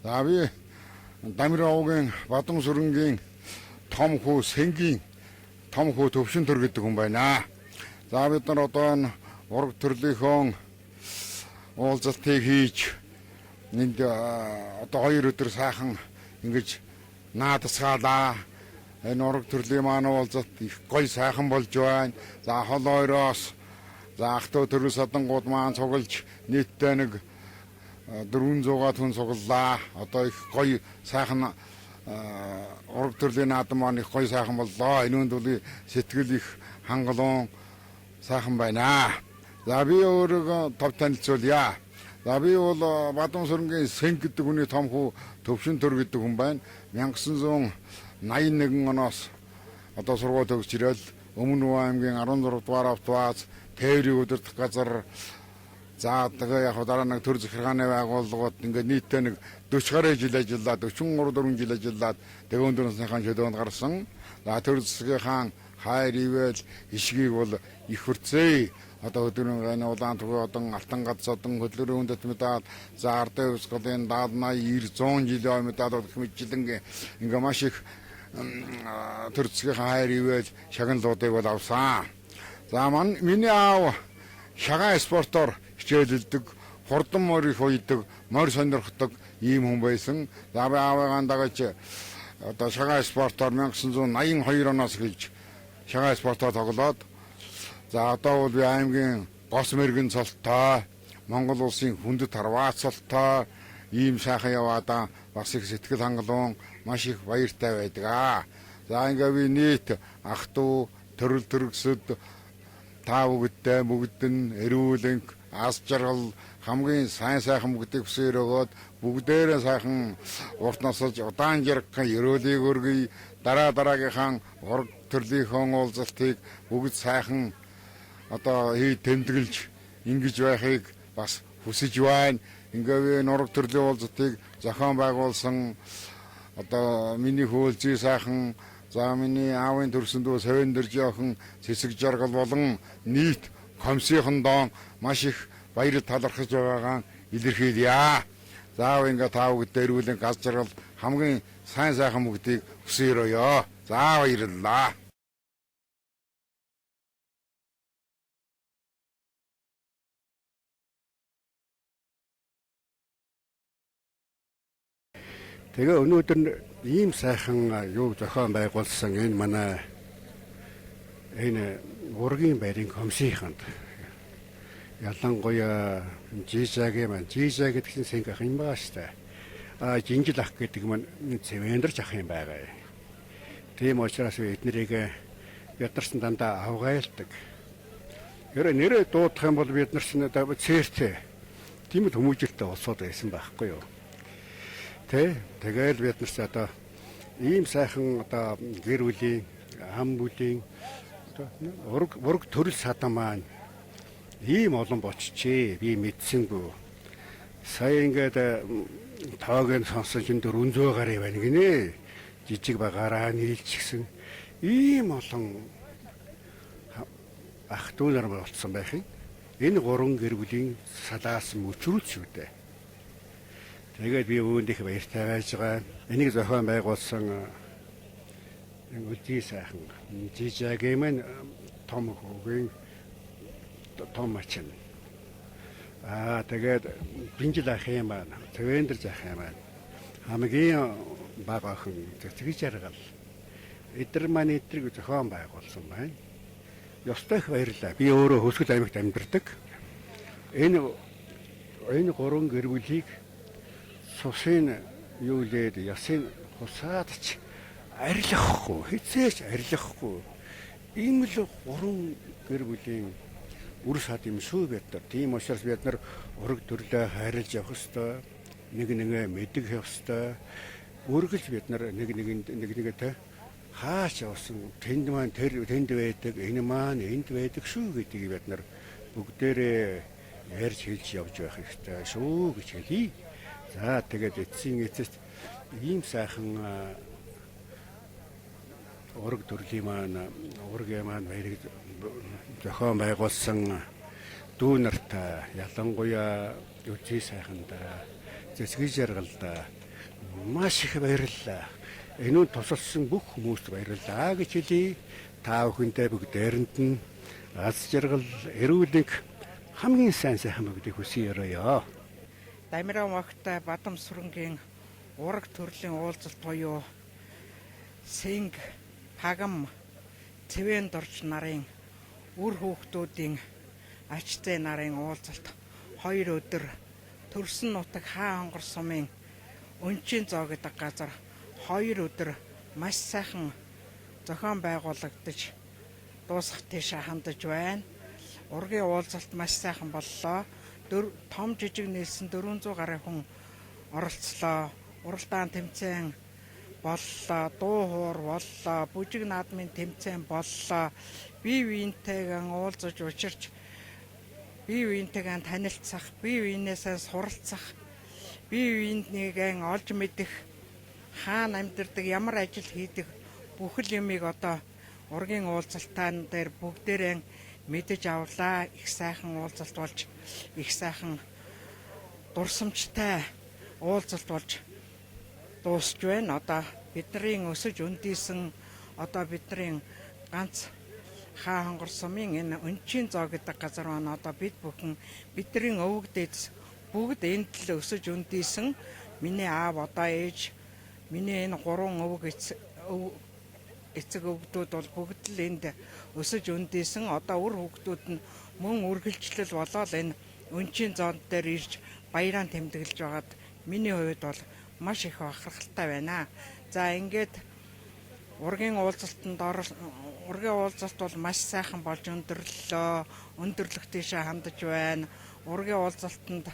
За би Дамир овгийн Бадамсүрэнгийн том хүү Сэнгийн том хүү Төвшин төр гэдэг хүн байна. За бид нар одоо энэ ураг төрлийнхөө уулзалтыг хийж энд одоо 2 өдөр сайхан ингэж наадасгаалаа. Энэ ураг төрлийн маань уулзалт их гоё сайхан болж байна. За хол ойроос за ах トゥ төрөл садангууд маань цуглаж нийтдээ нэг 400-аад хүн цуглаа. Одоо их гоё сайхан ураг төрлийн наадам маань их гоё сайхан боллоо. Энэ үнд сэтгэл их хангалуун сайхан байна. За би өөрийгөө тов танилцуулъя. За би бол Бадамсүрэнгийн Сэнг гэдэг хүний том хүү Төвшин төр гэдэг хүн байна. 1981 оноос одоо сургууль төгсөж ирэл Өмнө Өвөө аймгийн 16 дугаар автобус тээврийг удирдах газар За тэгээ яг дараа нэг төр захиргааны байгууллагууд ингээд нийтдээ нэг 40 гаруй жил ажиллаад 43 4 жил ажиллаад тэгээ өндөр насныхаа чөлөөнд гарсан. За төр засгийнхаа хайр ивэл ишгийг бол их хүрцээ. Одоо өдрийн гайны улаан түгэ одон алтан гац одон хөдлөрийн үндэт медаль за ардын хувьсгалын 70 80 90 100 жилийн медаль гэх мэтчилэн ингээ маш их төр засгийнхаа хайр ивэл шагналуудыг бол авсан. За миний аав шагаан спортоор хичээлэлдэг, хурдан морь их уйдаг, морь сонирхдаг ийм хүн байсан. За би аавыгаан дагаж одоо шагаан спортоор 1982 оноос эхэлж шагаан спортоор тоглоод за одоо бол би аймгийн гос мэрэгэн цолтой, Монгол улсын хүндэт харваа цолтой ийм сайхан яваадаа бас их сэтгэл хангалуун маш их баяртай байдаг. За ингээ би нийт ах トゥ төрөл төрөксөд та бүгдтэй бүгд нь эрүүлэнх аз жаргал хамгийн сайн сайхан бүгдийг хүсэн өрөөгөөд бүгдээрээ сайхан урт насалж удаан жаргахын ерөөлийг өргөе. Дараа дараагийнхаа ураг төрлийнхөө уулзалтыг бүгд сайхан одоо хий тэмдэглэж ингэж байхыг бас хүсэж байна. Ингээ би нураг төрлийн уулзалтыг зохион байгуулсан одоо миний хөөлзий сайхан за миний аавын төрсөн дүү Савин дөржи охин Цэцэг жаргал болон нийт комиссийнхондоо маш их баяр талархаж байгаагаа илэрхийлье. За ингээ та бүгдээ эрүүлэн газ жаргал хамгийн сайн сайхан бүгдийг хүсэн өрөөё. За баярлалаа. Тэгээ өнөөдөр ийм сайхан юу зохион байгуулсан энэ манай энэ ургийн байрын комиссийнханд ялангуяа Жижагийн маань Жижа гэдэг чинь сэнг ах юм байгаа шүү дээ. А жинжил ах гэдэг маань цэвэндэрч ах юм байгаа. Тийм учраас эднэрийг бид нарсан дандаа авгайлдаг. Ерөө нэрээ дуудах юм бол бид нар чинь цээртэй тийм л хүмүүжлэлтэй улсууд байсан байхгүй юу? Тэ тэгэл бид нар ч одоо ийм сайхан одоо гэр бүлийн ам бүлийн одоо ураг төрөл садан маань ийм олон бочжээ. Би мэдсэнгүй. Сая ингээд тоог нь сонсон чинь 400 гаруй байна гинэ. Жижиг багаараа нийлчихсэн ийм олон ах дүү нар болцсон байх юм. Энэ гурван гэр бүлийн салаас мөчрүүл шүү дээ. Тэгээд би үүнд их баяртай байж байгаа. Энийг зохион байгуулсан үлзий сайхан Жижагийн маань том хүүгийн том ачин. Аа тэгээд Бинжил ах юм байна. Цэвэндэрж ах юм байна. Хамгийн бага охин Цэцэг жаргал. Эдэр маань эдрийг зохион байгуулсан байна. Ёстой их баярлалаа. Би өөрөө Хөөсгөл аймагт амьдардаг. Энэ гурван гэр бүлийг цусын юу лээд ясын хусаад ч арилгахгүй, хизээч арилгахгүй. Ийм л гурван гэр бүлийн үр сад юм шүү бид нар. Тийм учраас бид нар ураг төрлөө хайрлаж явах ёстой. Нэг нэгэ мэдэх ёстой. Үргэлж бид нар нэг нэгэнд нэг нэгэтэй хаач явсан тэнд маань тэр тэнд байдаг, энэ маань энд байдаг шүү гэдгийг бид нар бүгдээрээ ярьж хэлж явж байх хэрэгтэй шүү гэж хэлье. За тэгээд эцсийн эцэст ийм сайхан ураг төрлийн маань ургийн маань баярыг зохион байгуулсан дүү нартай ялангуяа үлзий сайхандаа Цэцэг жаргалдаа маш их баярлалаа. Энэ нь тусалсан бүх хүмүүст баярлалаа гэж хэлье. Та бүхэндээ бүгдээрэнд нь аз жаргал, эрүүлэнх хамгийн сайн сайхан бүгдийг хүсье өрөөё. Дамиран вагтай Бадам сүрэнгийн ураг төрлийн уулзалт буюу Синг, Пагам, Цэвэн дорж нарын үр хүүхдүүдийн ач зээ нарын уулзалт 2 өдөр төрсөн нутаг хаа онгор сумын Өнчийн зоо гэдэг газар 2 өдөр маш сайхан зохион байгуулагдаж дуусах тийшээ хандаж байна. Ургийн уулзалт маш сайхан боллоо. Том жижиг нийлсэн 400 гаруй хүн оролцлоо. Уралдаан тэмцээн боллоо, дуу хуур боллоо, бүжиг наадмын тэмцээн боллоо. Бие биентэйгээ уулзаж учирч бие биентэйгээ танилцах, бие биенээсээ суралцах, бие биенийгээ олж мэдэх, хаана амьдардаг, ямар ажил хийдэг бүхэл юмыг одоо ургийн уулзалтаан дээр бүгдээрэн мэдэж авлаа. Их сайхан уулзалт болж, их сайхан дурсамжтай уулзалт болж дуусч байна. Одоо бидний өсөж өндийсэн одоо бидний ганц хаа хонгор сумын энэ Өнчийн зоо гэдэг газар байна. Одоо бид бүхэн бидний өвөг дээдс бүгд энд л өсөж өндийсэн. Миний аав одоо ээж, миний энэ гурван өвөг эцэг өвгдүүд бол бүгд л энд өсөж өндийсэн. Одоо үр хүүхдүүд нь мөн үргэлжлэл болоод энэ Өнчийн зоонд дээр ирж баяраа тэмдэглэж байгаад миний хувьд бол маш их бахархалтай байна. За ингээд ургийн уулзалтанд ургийн уулзалт бол маш сайхан болж өндөрлөө. Өндөрлөх тийшээ хандаж байна. Ургийн уулзалтанд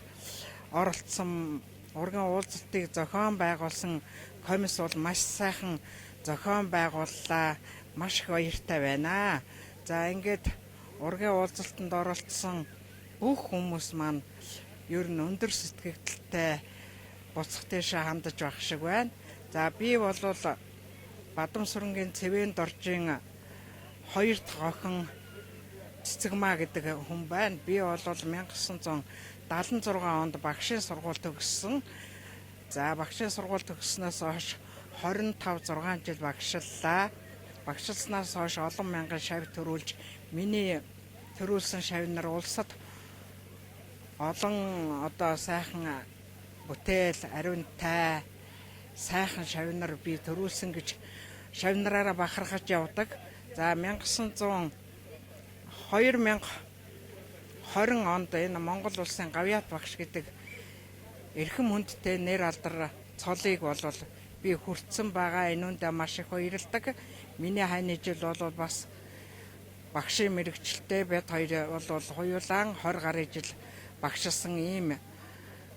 оролцсон, ургийн уулзалтыг зохион байгуулсан комисс бол маш сайхан зохион байгууллаа. Маш их баяртай байна. За ингээд ургийн уулзалтанд оролцсон бүх хүмүүс маань ер нь өндөр сэтгэгдэлтэй буцах тийшээ хандаж байх шиг байна. За би бол Бадамсүрэнгийн Цэвэн доржийн хоёр дахь охин Цэцэгмаа гэдэг хүн байна. Би бол 1976 онд багшийн сургууль төгссөн. За багшийн сургууль төгссөнөөс хойш 25 6 жил багшиллаа. Багшилснаас хойш олон мянган шавь төрүүлж, миний төрүүлсэн шавь нар улсад олон одоо сайхан бүтээл ариунтай сайхан шавь нар би төрүүлсэн гэж шавь нараараа бахархаж явдаг. За 1900 2020 онд энэ Монгол улсын Гавьяат багш гэдэг эрхэм хүндтэй нэр алдар цолыг болвол би хүртсэн байгаа. Энэ үндэ маш их баярлдаг. Миний хайны жил бол бас багшийн мэрэгчлээ бид хоёр бол хоёулаан 20 гаруй жил багшилсан ийм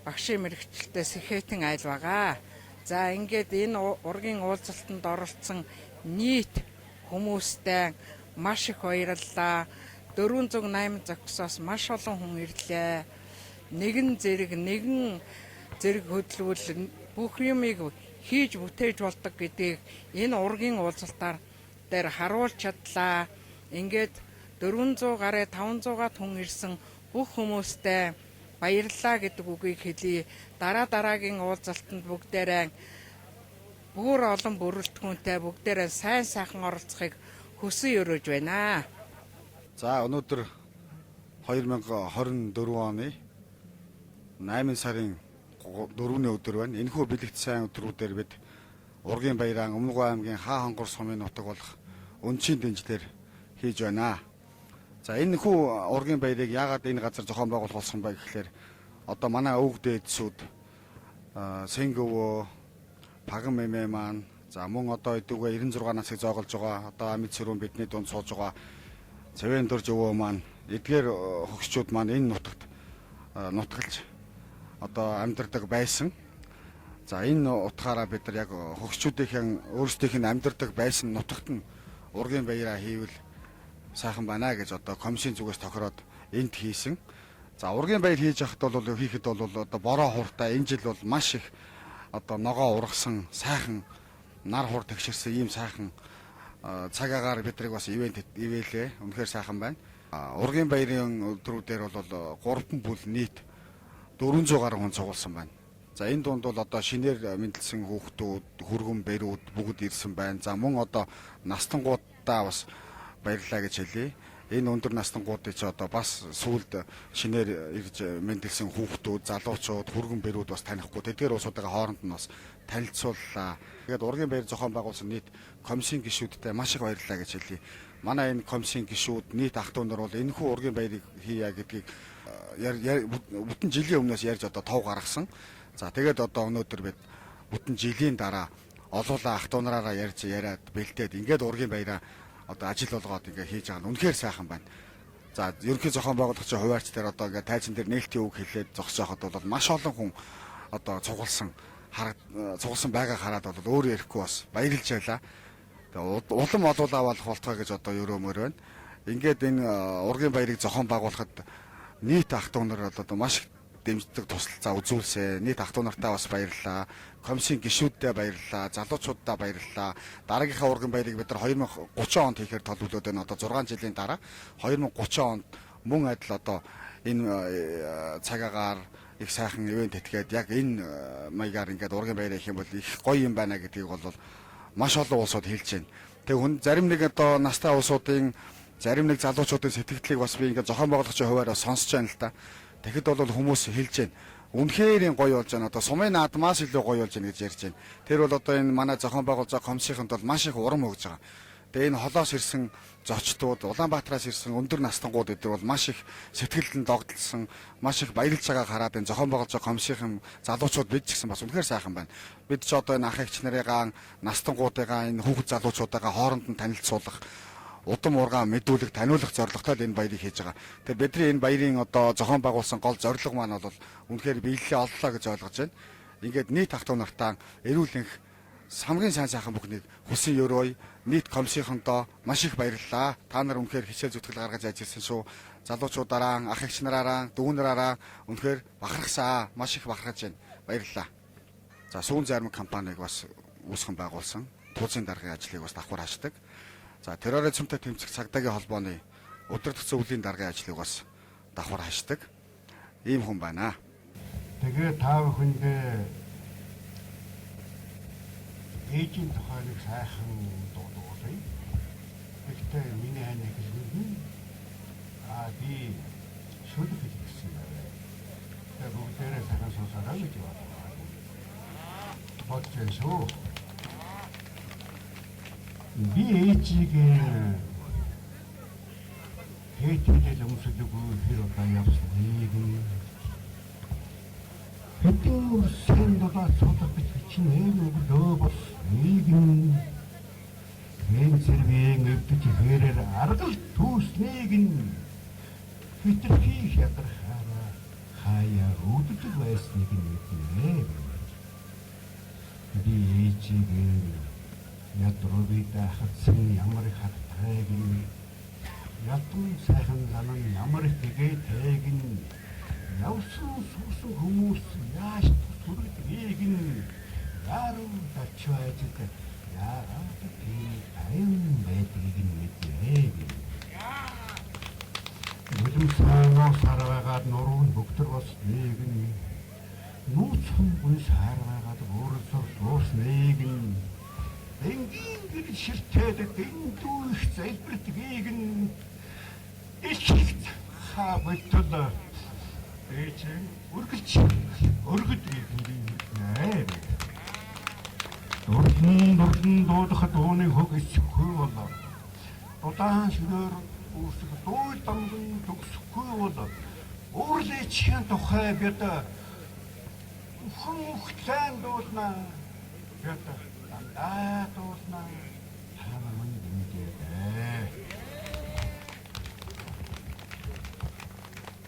багшийн мэрэгчлээ сэхэтэн айл байгаа. За ингээд энэ ургийн уулзалтанд оролцсон нийт хүмүүстэй маш их баярлалаа. 408 зогсоос маш олон хүн ирлээ. Нэгэн зэрэг нэгэн зэрэг хөдөлгүүл бүх юмыг хийж бүтээж болдог гэдгийг энэ ургийн уулзалтаар дээр харуулж чадлаа. Ингээд 400 гаруй 500-аад хүн ирсэн бүх хүмүүстэй баярлалаа гэдэг үгийг хэлье. Дараа дараагийн уулзалтанд бүгдээрээ бүр олон бүрэлдэхүүнтэй бүгдээрээ сайн сайхан оролцохыг хүсэн өрөөж байна. За өнөөдөр 2024 оны 8 сарын 4-ний өдөр байна. Энэхүү бэлэгт сайн өдрүүдээр бид ургийн баяраа Өмнөгов аймгийн Хаа хонгор сумын нутаг болох Өнчийн дэнжлэр хийж байна. За энэ хүү ургийн баярыг яагаад энэ газар зохион байгуулах болсон бэ гэхлээр одоо манай өвөг дээдсүүд Сэнгөвөө, Паган мэмэ маань, за мөн одоо эдүүгээ 96 насыг зооголж байгаа одоо амьд сэрүүн бидний дунд сууж байгаа Цэвэн дөрж өвөө маань эдгээр хөгшчүүд маань энэ нутагт нутгалж одоо амьдардаг байсан. За энэ утгаараа бид нар яг хөгшчүүдийнхэн өөрсдийнх нь амьдардаг байсан нутагт нь ургийн баяраа хийвэл сайхан байна гэж одоо комиссийн зүгээс тохироод энд хийсэн. За ургийн баяр хийж явахад бол хийхэд бол одоо бороо хууртай энэ жил бол маш их одоо ногоо ургасан сайхан нар хур тэгшэрсэн ийм сайхан цаг агаар бидрийг бас ивент ивэлээ. Үнэхээр сайхан байна. Ургийн баярын өдрүүдээр бол 3 бүл нийт 400 гаруй хүн цугулсан байна. За энэ дунд бол одоо шинээр мэндэлсэн хүүхдүүд, хүргэн бэрүүд бүгд ирсэн байна. За мөн одоо настангуудаа бас баярлалаа гэж хэлье. Энэ өндөр настангуудыг чи одоо бас сүүлд шинээр ирж мэндэлсэн хүүхдүүд, залуучууд, хүргэн бэрүүд бас танихгүй. Тэдгээр улсуудын хооронд нь бас танилцууллаа. Тэгээд ургийн баяр зохион байгуулсан нийт комиссийн гишүүдтэй маш их баярлалаа гэж хэлье. Манай энэ комиссийн гишүүд нийт ах дүү нар бол энэхүү ургийн баярыг хийя гэдгийг бүтэн жилийн өмнөөс ярьж одоо тов гаргасан. За тэгээд одоо өнөөдөр бид бүтэн жилийн дараа олуулаа ах дүү нараараа ярьж яриад бэлдээд ингээд ургийн баяраа одоо ажил болгоод ингээ хийж байгаа нь үнэхээр сайхан байна. За ерөнхий зохион байгуулагчийн хуваарч дээр одоо ингээ тайзан дээр нээлтийн үг хэлээд зогсооход бол маш олон хүн одоо цугулсан цугулсан байгаа хараад бол өөр ярихгүй бас баярлж байлаа. Тэгээ улам олуулаа болох болтугай гэж одоо өрөөмөр байна. Ингээд энэ ургийн баярыг зохион байгуулахад Нийт ах トゥ нар одоо маш их дэмжлэг тусалцаа үзүүлсэн. Нийт ах トゥ нартаа бас баярлалаа. Комиссийн гишүүддээ баярлалаа. Залуучууддаа баярлалаа. Дараагийнхаа уургийн баярыг бид нар 2030 онд хийхээр төлөвлөд байна. Одоо 6 жилийн дараа 2030 онд мөн адил одоо энэ цаг агаар их сайхан ивент этгээд яг энэ маягаар ингээд уургийн баяр хийх юм бол их гоё юм байна гэдгийг бол маш олон улсууд хэлж байна. Тэг хүн зарим нэг одоо настай улсуудын зарим нэг залуучуудын сэтгэлдлийг бас би ингээд зохион байгуулагчийн хувиар сонсож байна л та. Тэгэхэд бол хүмүүс хэлж байна. Үнэхээр гоё болж байна. Одоо сумын наадмаас илүү гоё болж байна гэж ярьж байна. Тэр бол одоо энэ манай зохион байгуулж байгаа комиссийнханд бол маш их урам өгж байгаа. Тэгээ энэ холоос ирсэн зочдууд, Улаанбаатараас ирсэн өндөр настангууд эдгээр бол маш их сэтгэлд нь догдолсон, маш их баярлж байгааг хараад энэ зохион байгуулж байгаа комиссийн залуучууд бид ч гэсэн бас үнэхээр сайхан байна. Бид ч одоо энэ ах эгч нарыгаа, настангуудыгаа, энэ хүүхэд залуучуудаагаа хооронд нь танилцуулах, удам ургаан мэдүүлэх, таниулах зорилготой л энэ баярыг хийж байгаа. Тэгээ бидний энэ баярын одоо зохион байгуулсан гол зорилго маань бол үнэхээр биелэлээ оллоо гэж ойлгож байна. Ингээд нийт ах トゥ нартаа эрүүл энх самгийн сайн сайхан бүхнийг хүсэн өрөөй нийт комиссийнхондоо маш их баярлалаа. Та нар үнэхээр хичээл зүтгэл гаргаж ажилласан шүү. Залуучуудаараа, ах эгч нараараа, дүү нараараа үнэхээр бахархсаа. Маш их бахархаж байна. Баярлалаа. За сүүн зарим компанийг бас үүсгэн байгуулсан. Туузын даргын ажлыг бас давхар хашдаг. За терроризмтай тэмцэх цагдаагийн холбооны удирдах зөвлөлийн даргын ажлыг бас давхар хашдаг. Ийм хүн байна. Тэгээ та бүхэндээ ээжийн тухай нэг сайхан дуу дуулъя. Гэхдээ миний хань хэлнэ. Аа би шүлэг хэлсэн байна. Тэгээ бүгдээрээ сайхан сонсороо гэж бодлоо. Бодож байна шүү. Би ээжигээ хээтэл өмсөлгүй хэр удаа явсныг нь хэдэн үрсэн дулаа суудах гэж хичнээн өглөө болсныг нь хэн зэрвэн өвдөж хэрээр аргал түүснийг нь хитрхи ядархаараа хаяа өвдөж байсныг нь мэднэ. Би ээжигээ ядруу би дахадсан ямар их хатайг нь ятан сайхан занан ямар их тэгээтэйг нь явсан суусан хүмүүс яаж тус хүргэдгийг нь яруу дачуу ажилд яагаад тийм тайван байдгийг нь мэднэ. Нулимсаа сарвайгаад нуруу нь бөгтөр болсныг нь нууц хүнгүй сарвайгаад өөрсөр суусныг нь энгийн гэр ширтээд дэндүү их залбирдгийг нь их хаа болтол ээж үргэлж өргөдгийг нь мэднэ. Дурлан дурлан дуудахад дууны хөг эсэхгүй болоо. Дулаан шөнөөр үүсэх дуу дамган төгсөхгүй бол өөрлөчийн тухай бид хүн ухтлан дуулна. Бид дандаа дуулна. Та нар мөн дэмжээрэй.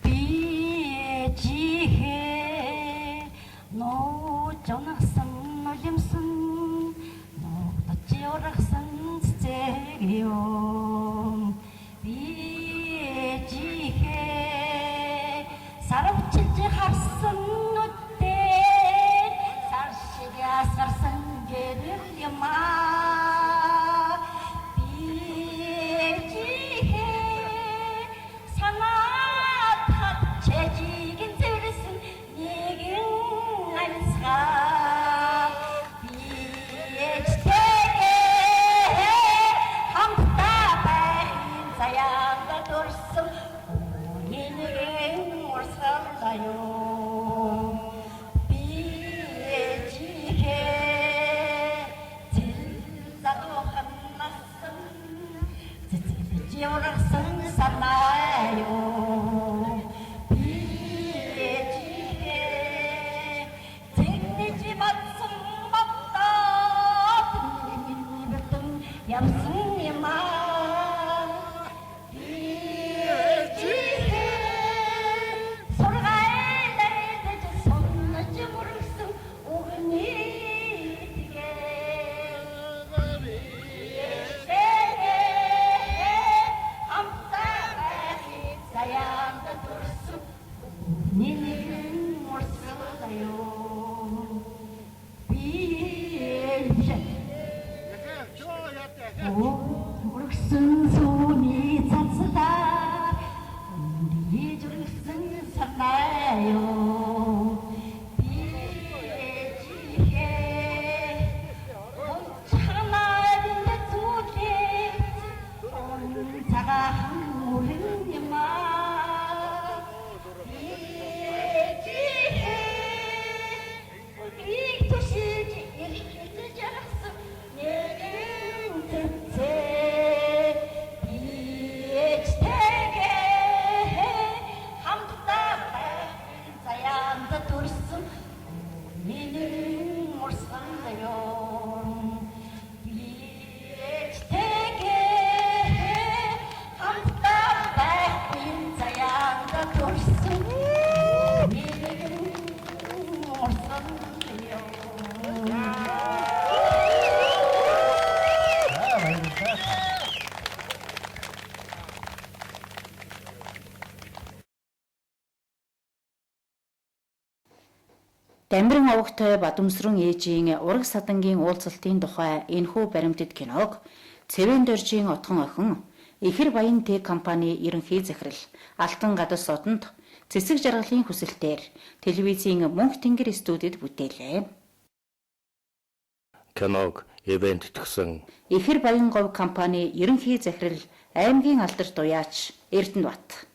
Би ээжийнхээ нууж унагсан нулимсан нуугдаж ургасан цэцэг юм. Би ээжийнхээ сарвчилж харсан нүдээр сар шиг асгарсан гэрэл юм аа. Би ээжийнхээ санаад хад чэжигэн зэрсэн нэгэн амьсгал. Би ээжтэйгээ хамтдаа байхын заяанда дурсан үүний нэгэн урсгалаа юм. Би ээжийнхээ цэл залуухан насан цэцэглэж ургасан санаа юм. Би ээжийнхээ цэгнэж мадсан мадаад бүтэн явсан юм аа. Би ээжийнхээ сургайлаж сунаж мөргсөн үгний итгээ. Ээжтэйгээ хамтдаа байхыг заяанда төрсөн Өргөсөн сүүний цацлаа үндий зүрхсэн санаа юу чанаад зүйлээ цагаахан мөрөн юм аа ийг тушиж ирэхэд жаргасан нэгэн цэцээ ээжтэйгээ хамтдаа байхын заяанд төрсөн миний урсгал юм ээжтэйгээ хамтдаа байхын заяанд төрсөн миний урсгал юм. За баярлалаа. Дамиран овогтой Бадамсрын ээжийн ураг садангийн уулзалтын тухай энэхүү баримтат киног Цэвэн доржийн отгон охин Ихэр Баян Т компани ерөнхий захирал Алтан гадас одонд Цэцэг жаргалын хүсэлтээр телевизийн Мөнх тэнгэр студид бүтээлээ. Киног ивент тгсэн Ихэр Баян говь компани ерөнхий захирал аймгийн алдарт уяач Эрдэнэбат.